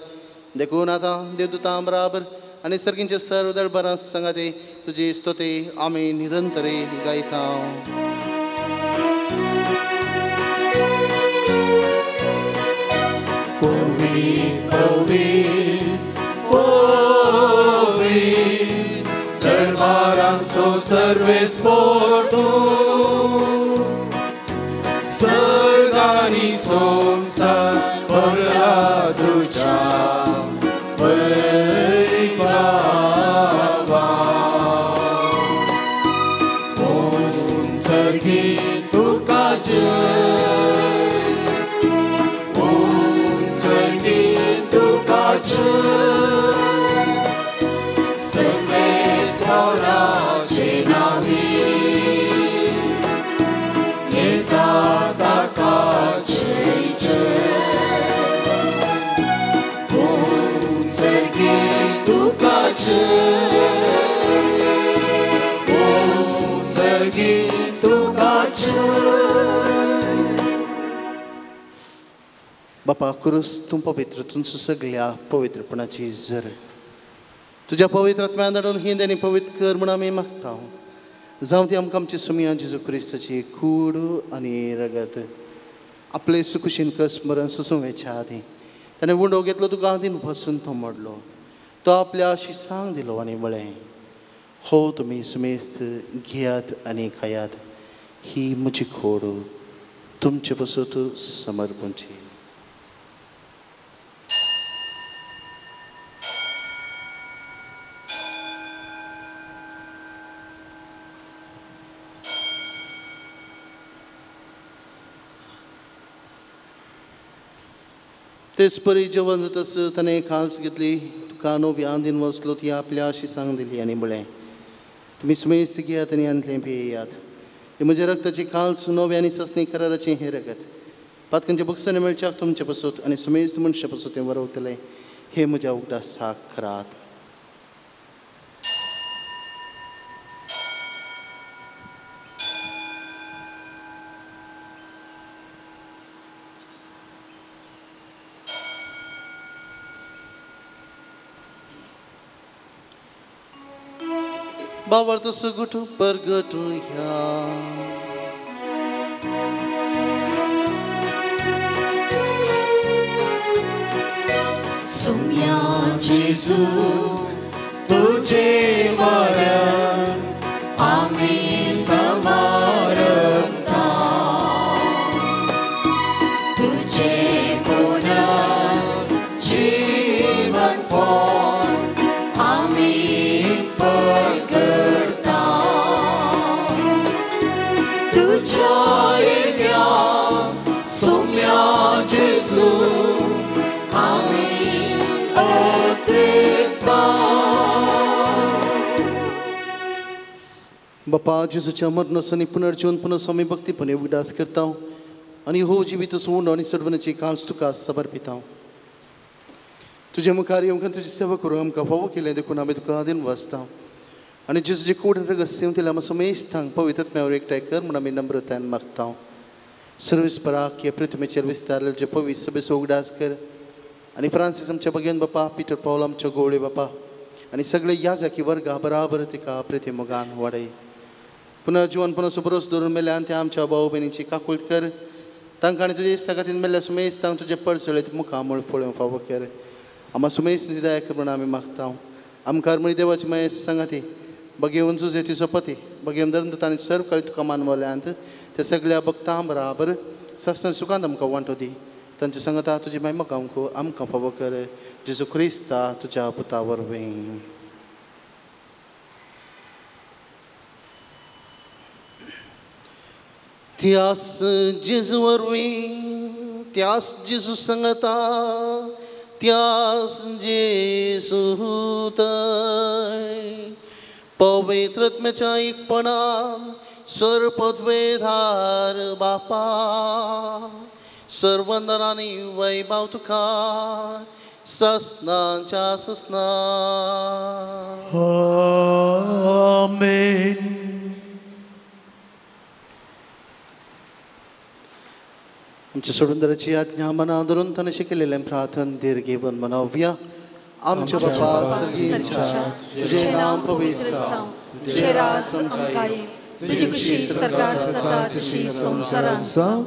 देखून आतां देवदूतां बराबर आनी सर्गींचे सर्व दळबरां सांगाते तुजी स्तुती आमी निरंतरे गायता. पवित्र दरबारांचो सर्वेस्पर तूं सर्ग आनी संवसार भरला तुज्या वैभवान. उंचर्गी तुका जय, उंचर्गी तुका जय, सर्वेस्पराचे नांवी येता ताका जय जय. उंचर्गी तुका जय, उंचर्गी तुका जय. बापा क्रूस तूं पवित्र तुमचो सगल्या पवित्रपणाची जर तुज्या पवित्र आत्म्यान धाडून हिंद आनी पवित्र कर म्हूण आमी मागता. जावं ती आमकां आमची सुमया जेजू क्रिस्ताची कूड आनी रगत आपले सुकुशीन कस मरण सुसुमेच्या आदीं ताणें उंडो घेतलो तुका आदीन बसून तो मोडलो. तो आपल्या शिसांक दिलो आनी म्हळें, हो तुमी सुमेस्त घेयात आनी खायात, ही म्हजी खोड तुमचे पसत समर्पणची. तेच परी जेवण जातास ताणें खाल्स घेतली तुका नवी आंदीन वसलो ती आपल्या अशी सांग दिली आनी म्हळें, तुमी सुमेस्त घेयात आनी आंतलें पियेयात, हें म्हज्या रक्ताची खाल्स नवें आनी ससनी कराराचें हें रगत पातकांच्या बुकसांनी मेळच्याक तुमचे पसत आनी सुमेस्त मनशा पसत तें वरवतलें. हें म्हज्या उगडासाक करात. भावार्थ सुगूट परगटुया. सोम्या जेजू तुझे मरण आमी समारंभता, तुझे पुनर्जीवनपण आमी परगटता, तुझ्या येण्या सोम्या जेजू आमी अत्रेता. बापा जेजूच्या मरणास आनी पुनर्जीवन पुनः आमी भक्तीपणे उगडास करता आनी हो जिवीत उंडो आनी सडवण्याची कांस तुका समर्पिता. तुजे मुखार येवंक तुजी सेवा करूं आमकां फावो केलें देखून आमी तुका दिनवासता आनी जेजूचे कूड रगत सेवतील आमी समेस्तांक पवित्र एकठांय कर म्हूण आमी नम्रतायेन मागता. सर्वेस्पराक ह्या पृथ्वीचेर विस्तारलें तुजे पवित्र सभेचो उगडास कर आनी फ्रांसीस आमच्या बगेन बापा, पिटर पावल आमच्या गोवळे बापा आनी सगळे याजकी वर्गा बराबर तिका प्रिती मोगान वाडय. पुनर्जीवन पुनः बरोस धरून मेल्यान त्या आमच्या भाव भयणीची काकूळट कर, तांकां आनी तुजे इश्टा खातीर मेल्ल्या सुमेस्तांक तुजे पडसळीत मुखामळ फळोवंक फावो कर. आमा सुमेस निदायक म्हूण आमी मागता. आमकां म्हणी देवाची मयेस सांगाती बगेवन जुजेची सोपती बगेवन धर्म आनी सर्व काळी तुका मानवल्यांत ते सगळ्या भक्तां बराबर सस्न सुखांत आमकां वांटो दी. तांचे सांगता तुजी महिमा गावंक आमकां फावो कर, जेजू क्रिस्ता तुज्या पुता वरवीं. त्यास जेजू वरवीं, त्यास जेजू सांगता, त्यास जेजू पवित्र आत्म्याच्या एकपणान सर्वपदवेधार बापा सर्वंदन आनी वैभव तुका ससनाच्या ससना. आमेन. आमच्या सोडूनदाराची आज्ञा मना धरून ताणें शिकयलेलें प्रार्थन दीर्घ मनोवया. आमच्या बापा सर्गीच्या तुजें नांव पवित्र जावं, तुजें राज आमकां येवं, तुजी खुशी स्वर्गार जाता तशी संवसारांत जावं.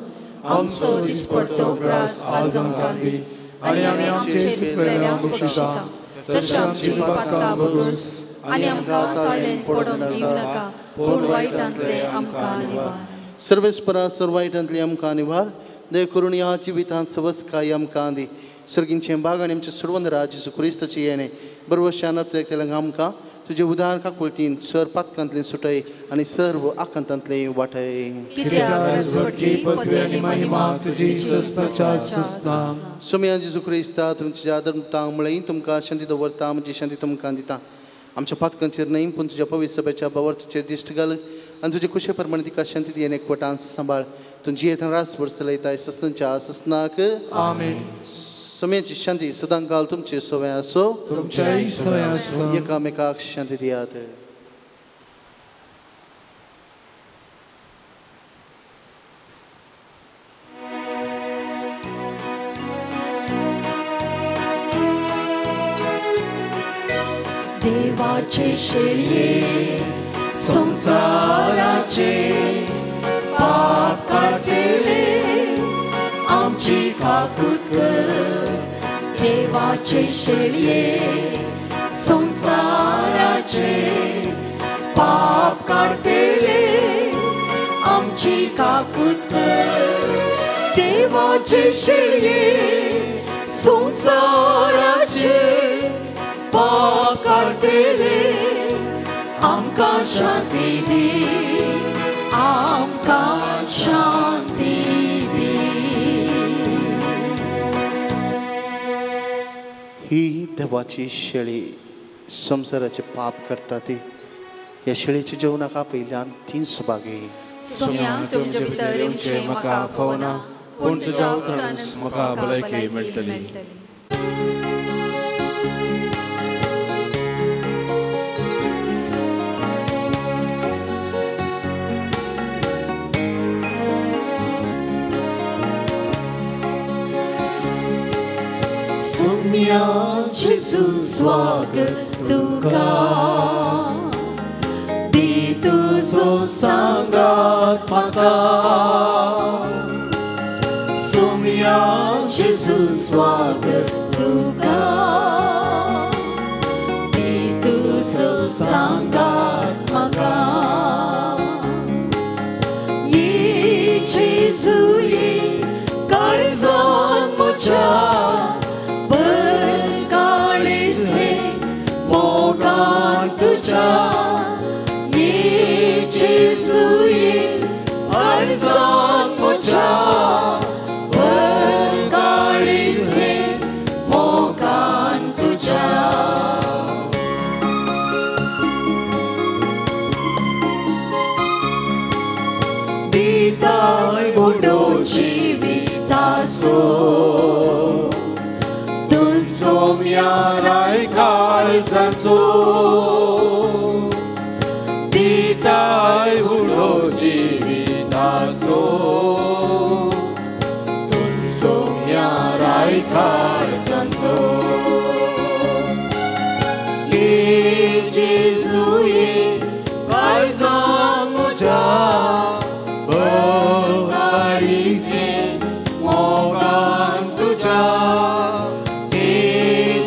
आमचो दिसपडतो ग्रास आज आमकां दी आनी आमी आमचे चुकलेल्यांक बक्षिता तशें आमची पातकां भोगोस आनी आमकां ताळ्ळेन पडोवंक दिवं नाका, पूण वायटांतलें आमकां निवार. सर्वेस्परा सर्व वायटांतलें आमकां निवार. दया करून ह्या जिवितांत सवस्काय आमकां दी. सर्गींचें भाग आनी आमच्या सर्वंदरा जेजू क्रिस्ताचें येणें बरवशान अत्रेकतल्यांक आमकां तुजे उदार काकुळटीन सर पातकांतलें सुटय आनी सर्व आकांतांतलें वाटय. सोम्या जेजू क्रिस्ता तुमच्या धर्मतांक म्हळें तुमकां शांती दवरता, म्हजी शांती तुमकां दिता. आमच्या पातकांचेर न्हय पूण तुज्या पवित्र सभेच्या भावार्थाचेर दिश्ट घाल आनी तुजे कुशे प्रमाणे तिका शांती दी आनी एकवटान सांबाळ. तुजी येतना रास वर्सलयताय ससनाच्या ससनाक. आमेन. सोम्याची शांती सदां काल तुमचे सवय आसो, तुमच्याय सवय आसो. एकामेकाक शांती दियात. देवाचे शेळये संवसाराचे पाप काडटले आमची काकूत कर. देवाचे शेळये संवसाराचे पाप काडटले आमची काकूत कर. देवाचे शेळये संवसाराचे पाप काडटले आमकां शांती दी, आमकां शांती दी. ही देवाची शेळी संवसाराचे पाप करता ती ह्या शेळीच्या जेवणाक आपयल्यान तीन सुभागी. सोम्या तुमचे भितर येवचें म्हाका फावना, पूण तुज्या उतरानच म्हाका भलायकी मेळटली. सोम्या जेजू स्वागत तुका, सांगात म्हाका सोम्या जेजू स्वागत तुका तुजो सांगात म्हाका ये जेजू ये काळजान म्हज्या भर काळीज हें मोगान तुज्या ये जेजू ये काळजान म्हज्या भर काळीज हें मोगान तुज्या दिताय व्हडो जिविताचो तूं सोम्या राय काळजाचो दिताय व्हडो जिविताचो तूं सोम्या राय काळजाचो ये जेजू ये काळजान म्हज्या भर काळीज हें मोगान तुज्या ये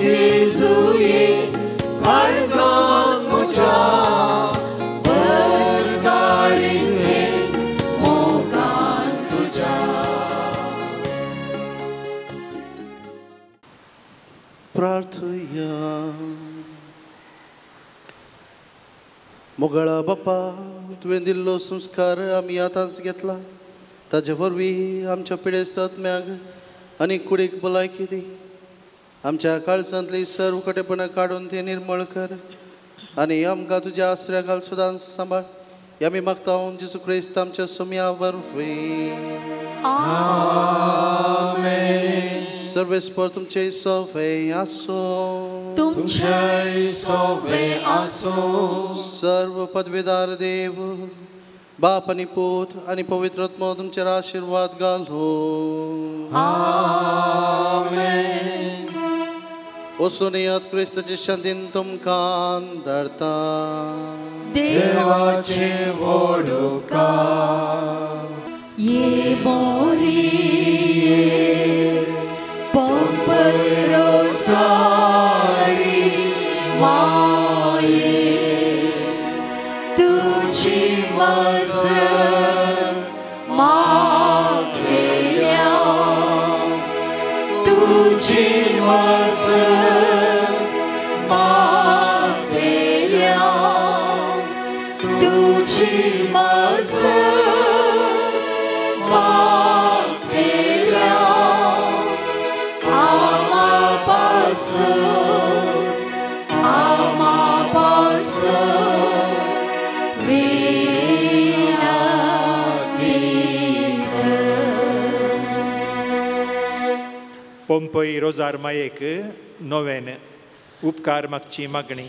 जेजू ये काळजान म्हज्या भर काळीज हें मोगान तुज्या. प्रार्थया. मोगळा बापा, तुवें दिल्लो संस्कार आमी आतांच घेतला, ताजे वरवीं आमच्या पिडेस्त आत्म्याक आनी कुडीक भलायकी दी. आमच्या काळजांतली सर्व कटेपणां काडून ती निर्मळ कर आनी आमकां तुज्या आसऱ्या घाल सदांच सांबाळ. आमी मागता जेजू क्रिस्त आमच्या सोम्या वरवीं. आमेन. सर्वेस्पर तुमचे सोवे आसो. तुमचे सोवे आसो. सर्व पदवीदार देव बाप आनी पूत आनी पवित्र आत्मो तुमचेर आशिर्वाद घालो. आमेन. वचून येयात, क्रिस्ताचे शांतीन तुमकां धाडटा. देवाचे व्हड उपकार. ये मोरी ये पंपय रोसारी माये तुझी मजत मागल्या तुझी मजत मागल्या तुझी मजत मागल्या आमा पासून आमा पासून विनती कर. पोंपय रोजार मायेक नोवेन उपकार मागची मागणी.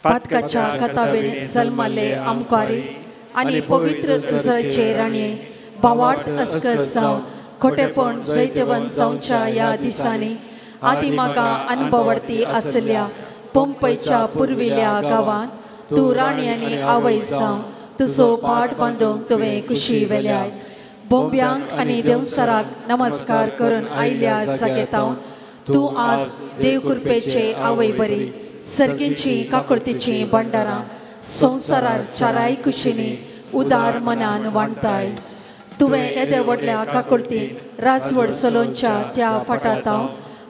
पातकाच्या कथावेन जल्मले आमकारी आनी पवित्र जळचे राणये भावार्थ अस्कत जावन खोटेपण जैतवंत जावच्या ह्या दिसांनी आदी म्हाका अनुभवर्थी आसल्या पंपयच्या पुर्विल्या गांवांत तूं राणी आनी आवय जावन तुजो पाट बांदूंक तुवें कुशी वेल्याय. बोंब्यांक आनी देवसराक नमस्कार करून आयल्या जागेतावन तूं आज देव कृपेचे आवय बरी सर्गींची काकुळतीची भंडारां संवसारार चाराय कुशींनी उदार मनान वांटताय. तुवें येदे व्हडल्या काकुळतीन राजवड चलोवच्या त्या फाटांत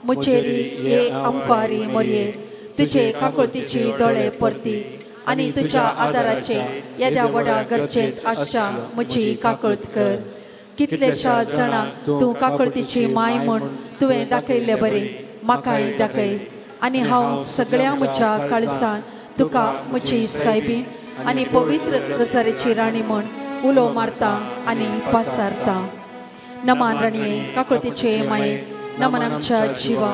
मुचेरी ये आमकारी मोरये तुजे काकुळतीची दोळे परती आनी तुज्या आदाराचे येद्या व्हडा गरजेंत आसच्या म्हजी काकुळत कर. कितल्याश्या जाणांक तूं काकुळतीची माय म्हूण तुवें दाखयल्ले बरी म्हाकाय दाखय आनी हांव सगळ्या म्हज्या काळसान तुका म्हजी सायबीण आनी पवित्र रोजारीची राणी म्हूण उलो मारता आनी पासारता. नमान राणये काकुळतीचे माये, नमन आमच्या जिवा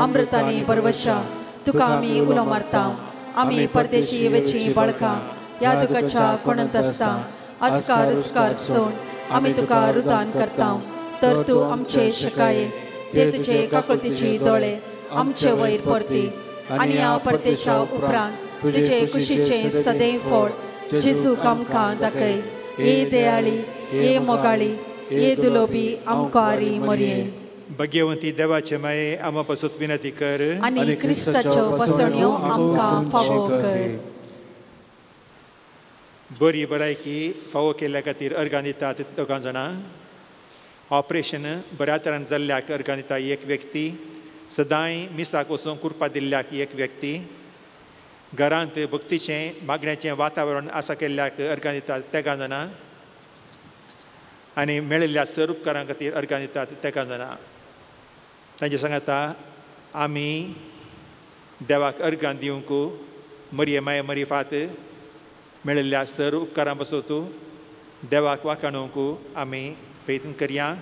अमृतानी बरवशा तुका आमी उलो मारता. आमी परदेशी वेची बाळकां ह्या दुखाच्या कोणंत आसता आस्कार उस्कार सोड आमी तुका रुदान करता. तर तूं आमचे शकाये ते तुजे काकुळतीची दोळे आमचे वयर परती आनी ह्या परदेशा उपरांत तुजे कुशीचे सदैव फळ जेजूक आमकां दाखय. ए दयाळी, ए मोगाळी, ए दुलोबी आमकारी मरये. भगवंती देवाचे माये आमा पासत विनंती कर आनी क्रिस्ताच्यो बसण्यो आमकां फावो कर. बरी भलायकी फावो केल्ल्या खातीर अर्गां दितात दोगां जाणां. ऑपरेशन बऱ्या तरान जाल्ल्याक अर्गां दिता एक व्यक्ती. सदांय मिसाक वचूंक कुरपा दिल्ल्याक एक व्यक्ती. घरांत भक्तीचें मागण्याचें वातावरण आसा केल्ल्याक अर्गां दितात तेगां जाणां. आनी मेळिल्ल्या सर उपकारां खातीर अर्गां दितात तेगां जाणां. तांचे सांगाता आमी देवाक अर्गां दिवंक मरये माये मरिफात मेळिल्ल्या सर उपकारां बसोतू देवाक वाखाणूंक आमी प्रयत्न करया.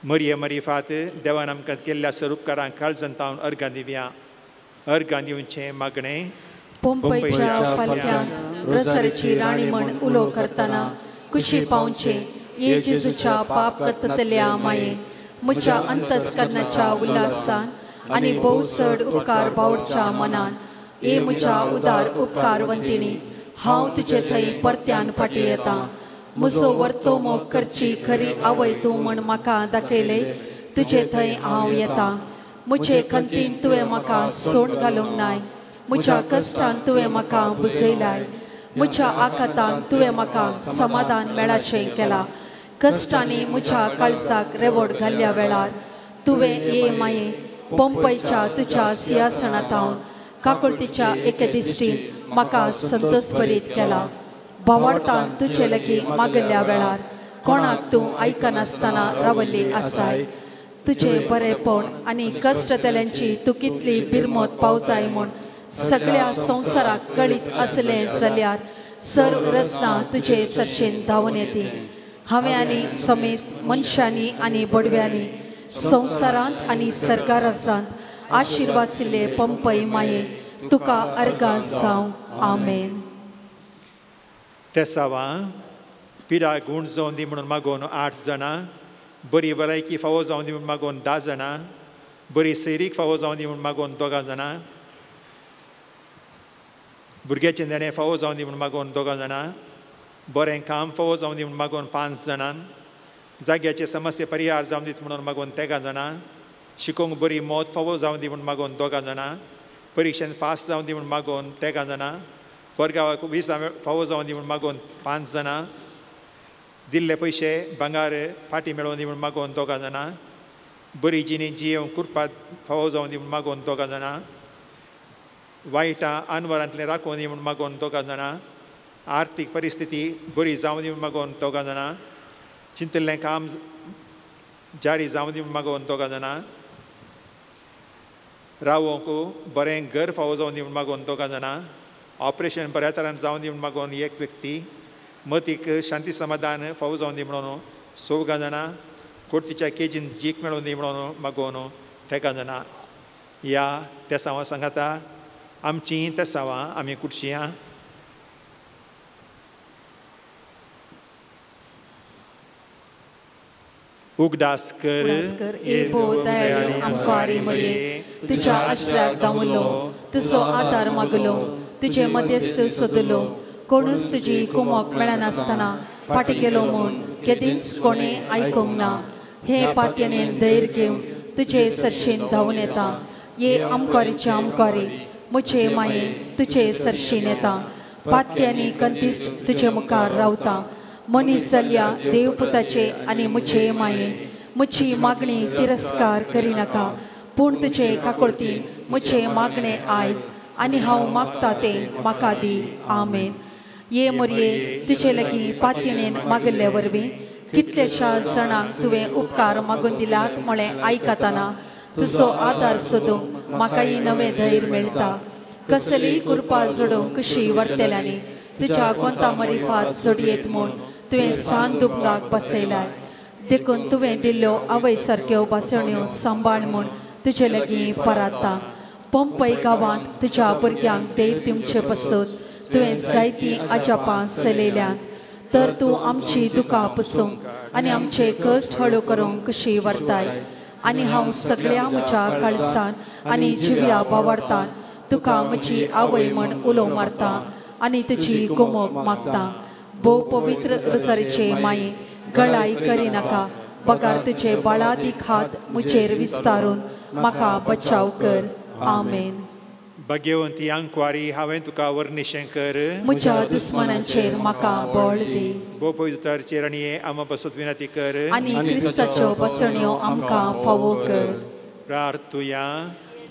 मरये मरिफात देवान आमकां केल्ल्या सर उपकारांक काळजान तावन अर्गां दिवया. अर्गां दिवचें मागणें. पोंपयच्या फालक्यांत रोजारीची राणी म्हण उलो करतना कुशी पावचें ये जेजूच्या पाप करतल्या माये म्हज्या अंतस्करणाच्या उल्हासान आनी भोव चड उपकार बावडच्या मनान ये म्हज्या उदार उपकारवंतिणी हांव तुजे थंय परत्यान फाटीं येता. म्हजो वर्तो मोग करची खरी आवय तूं म्हण म्हाका दाखयलें तुजे थंय हांव येता. म्हजे खंतीन तुवें म्हाका सोंड घालूंक नाय. म्हज्या कश्टान तुवें म्हाका बुजयलाय. म्हज्या आकातान तुवें म्हाका समाधान मेळाशें केलां. कश्टांनी म्हज्या काळजाक रेवड घाल्ल्या वेळार तुवें ये माये पंपयच्या तुज्या सिंहासनांत काकुळतीच्या एके दिश्टीन म्हाका संतोष भरीत केला. भावार्थान तुजे लागीं मागल्ल्या वेळार कोणाक तूं आयकनासतना रावल्ली आसाय. तुजें बरेंपण आनी कश्ट तेल्यांची तूं कितली बिरमत पावताय म्हूण सगळ्या संवसाराक कळीत आसलें जाल्यार सर्व रचना तुजे सरशेन धांवून येती. हांवें आनी समेस्त मनशांनी आनी बडव्यांनी संवसारांत आनी सरकारांत आशिर्वाद पंपय माये तुका अर्गां जावं. आमेन. तेसावां पिडा गूण जावन दी म्हणून मागोवन 8 जाणां. बरी भलायकी फावो जावन दी म्हणून मागोवन 10 जाणां. बरी सैरीक फावो जावन दी म्हणून मागोवन 2 जाणां. भुरग्याचें देणें फावो जावन दी म्हणून मागोवन 2 जाणां. बरें काम फावो जावन दी म्हणून मागोवन 5 जाणां. जाग्याचे समस्ये परिहार जावन दीत म्हणून मागोवन 13 जाणां. शिकोवंक बरी मौत फावो जावन दी म्हणून मागोवन 2 जाणां. परिक्षेन पास जावन दी म्हणून मागोवन 13 जाणां. वर्गाक 20 फावो जावन दी म्हणून मागोवन 5 जाणां. दिल्ले पयशे भांगार फाटीं मेळोवन दी म्हणून मागोवन 2 जाणां. बरी जिणी जियेवंक कुरपात फावो जावन दी म्हणून मागोवन 2 जाणां. वायटां आनवरांतलें राखोवन दी म्हणून मागोवन 2 जाणां. आर्थीक परिस्थिती बरी जावन दी म्हणून मागोवन 2 जाणां. चिंतिल्लें काम जारी जावन दी म्हणून मागोवन 2 जाणां. रावोंक बरें घर फावो जावन दी म्हणून मागोवन 2 जाणां. ऑपरेशन बऱ्या तरान जावन दी म्हणून मागोवन एक व्यक्ती. मतीक शांती समाधान फावो जावन दी म्हणून 4 जाणां. कोर्तीच्या केजीन जीक मेळोवन दी म्हणून मागोवन 13 जाणां. ह्या तेसांवां सांगाता आमचीं तेसांवां आमी कुडशियां. उगदास कर ए दयाळू आमकारी मरये तुज्या आश्रयाक धांवलो तुजो आदार मागलो तुजे मध्यस्थ सोदलो. कोणूच तुजी कुमक मेळनासतना फाटीं गेलो म्हूण केदींच कोणें आयकूंक ना. हे पातयेन धैर्य घेवन तुजे सरशेन धांवून येता. ये आमकारीचे आमकारी म्हजे माये तुजे सरशेन येता. पातक्यांनी कंतीस्त तुजे मुखार रावता. मनीस जाल्या देवपुताचे आनी म्हजे माये म्हजी मागणी तिरस्कार करिनाका. पूण तुजे काकुळतीन म्हजें मागणें आयक आनी हांव मागता तें म्हाका दी. आमेन. ये मोरये तुजे लागीं पातयेन मागिल्ले वरवीं कितल्याश्या जाणांक तुवें उपकार मागून दिल्यात म्हळें आयकतना तुजो आदार सोदूंक म्हाकाय नवें धैर्य मेळटा. कसलीय कृपा जोडूंक कशी व्हरतल्यांनी तुज्या कोंता मरिफात जोडयेत म्हूण तुवें सान दुबगाक बसयलाय. देखून तुवें दिल्ल्यो आवय सारक्यो भासण्यो सांबाळ म्हूण तुजे लागीं पराता. पंपय गांवांत तुज्या भुरग्यांक धैर्य दिवचे पसत तुवें जायतीं अजापां चलयल्यांत. तर तूं आमची दुकां पुसूंक आनी आमचे कश्ट हळू करूंक कशी व्हरताय. आनी हांव सगळ्या म्हज्या काळजान आनी जिव्या भावार्थान तुका म्हजी आवय म्हण उलो मारता आनी तुजी कुमोक मागता. भोव पवित्र रोजारीचे माये गळाय करिनाका, बगार तुजे बाळादीक हात म्हजेर विस्तारून म्हाका बचाव कर. आमेन. भाग्यवंती आंकवारी, हांवें तुका वर्णिशें कर. म्हज्या दुस्मानांचेर म्हाका बळ दी. भोव पवित्र राणये, आमा पासत विनंती कर आनी क्रिस्ताच्यो बसण्यो आमकां फावो कर. प्रार्थुया.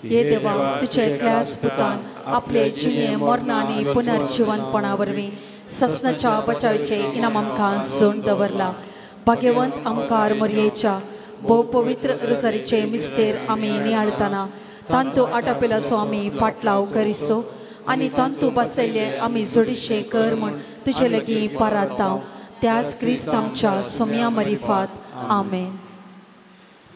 हे देवा, तुजे एकल्याच पुतान आपले जिणे मरणा आनी पुनर्जिवनपणा वरवीं ससनाच्या बचावचे इनाम आमकां जोड दवरला. भाग्यवंत आमकार मरयेच्या भोव पवित्र रोजारीचे मिस्तेर आमी नियाळतना तांतू आटापेलाचो आमी पाटलाव करिसो आनी तांतू बसयल्ले आमी जोडीशे कर म्हण तुजे लागीं पराताव. त्याच क्रिस्त आमच्या सोम्या मरिफात. आमेन.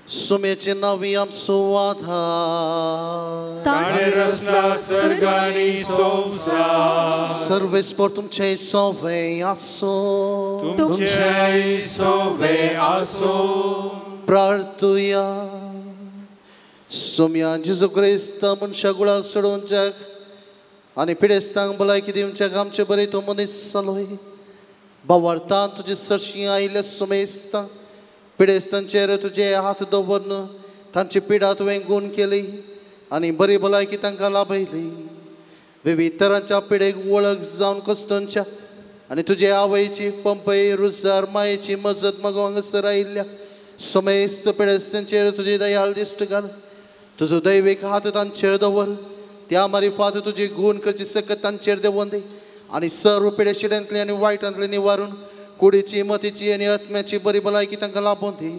सुमेचे नावी आमचो आधार, ताणें रचला सर्ग आनी संवसार. सर्वेस्पर तुमचे सवे आसो, तुमचेय सवे आसो. प्रार्थुया. सोम्या जेजू क्रिस्त मनशा गुळाक सोडोवच्याक आनी पिडेस्तांक भलायकी दिवच्याक आमचे बरे तो मनीस जालोय. बावार्थान तुजे सरशी आयिल्ल्या सुमेस्तां पिडेस्तांचेर तुजे हात दवरून तांची पिडा तुवें गूण केली आनी बरी भलायकी तांकां लाभयली. विविध तरांच्या पिडेक वळख जावन कश्टांच्या आनी तुजे आवयची पंपय रुजार मायेची मजत मागूंक हांगासर आयिल्ल्या समेस्त पिडेस्तांचेर तुजी दयाळ दिश्ट घाल. तुजो दैवीक हात तांचेर दवर, त्या मारिफात तुजी गूण करची सकत तांचेर देंवोवन दी आनी सर्व पिडेशिड्यांतली आनी वायटांतली निवारून कुडीची मतीची आनी आत्म्याची बरी भलायकी तांकां लाभोवन दी.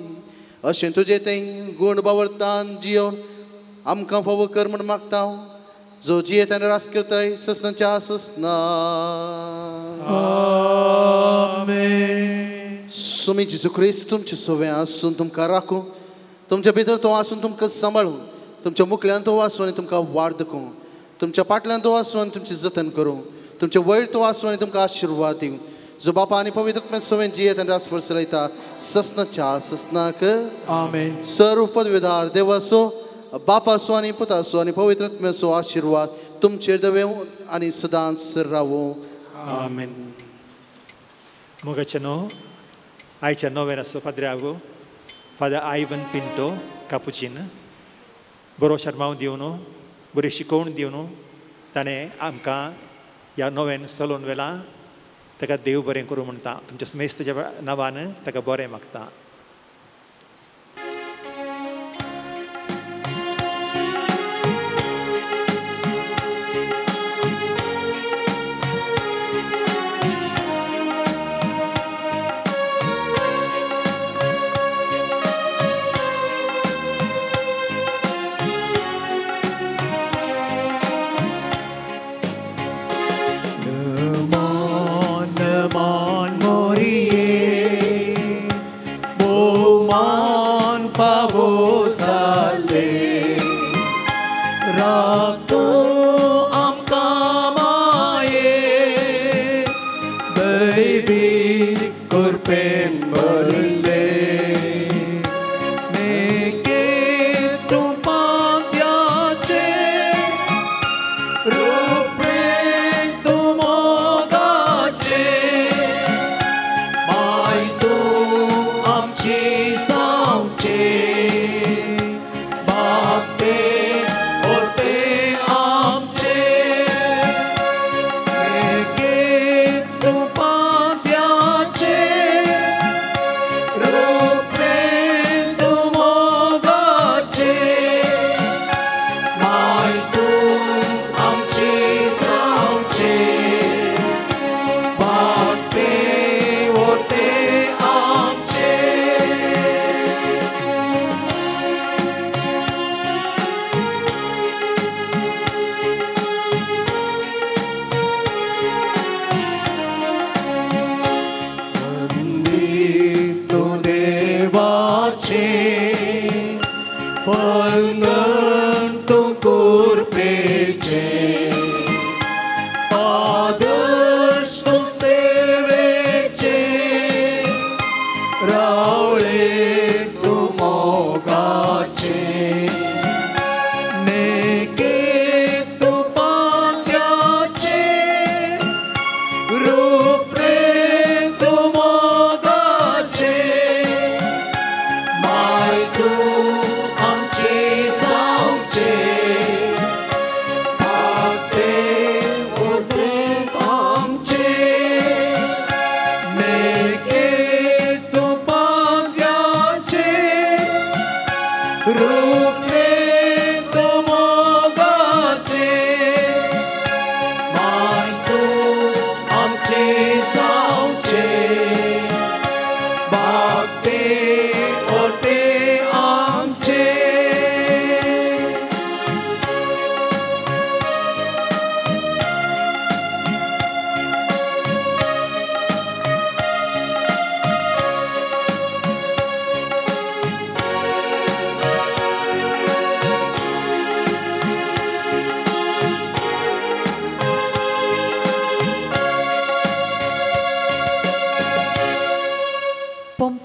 अशें तुजें तें गूण बावरतान जियोवन आमकां फावो कर म्हण मागता, जो जियेत आनी रास करताय ससनाच्या ससना. सुमी जेजू क्रिस्त तुमचे सवे आसून तुमकां राखूं, तुमच्या भितर तो आसून तुमकां सांबाळूं, तुमच्या मुखल्यान तो आसूं आनी तुमकां वाड दाखोवं, तुमच्या फाटल्यान तो आसूं आनी तुमचें जतन करूं, तुमचे वयर तो आसूं आनी तुमकां आशिर्वाद दिवं. जो बापा आनी पवित्र आत्म्यान सवें जियेत आनी रासभर चलयता ससनाच्या ससनाक. आमेन. सर्व पदवीधार देवाचो, बापाचो आनी पुताचो आनी पवित्र आत्म्याचो आशिर्वाद तुमचेर देव आनी सदांच रावूं. आमेन. मोगाचे न्हू आयच्या नोवेनाचो पाद्र्यागो फादर आयवन पिंटो कापुचीन बरो शर्माव दिवन बरी शिकोवण दिवन ताणें आमकां ह्या नोवेन चलोवन व्हेलां. ताका देव बरें करूं म्हणटा. तुमच्या समेस्ताच्या नांवान ताका बरें मागता. Thank you.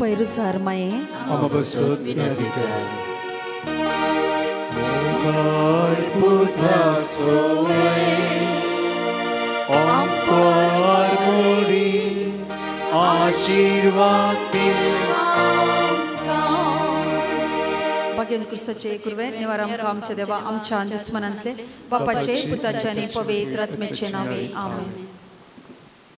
बापाय रुजार माये आमा बसत विनंती कर. मुखार पुता सोवे आमकार मोरी आशीर्वाद भाग्यन क्रिस्ताचे कुर्वे निवार आमकां आमच्या देवा आमच्या दुस्मनांतले बापाचे पुताचे आनी पवित्र आत्म्याचे नांवे आमेन.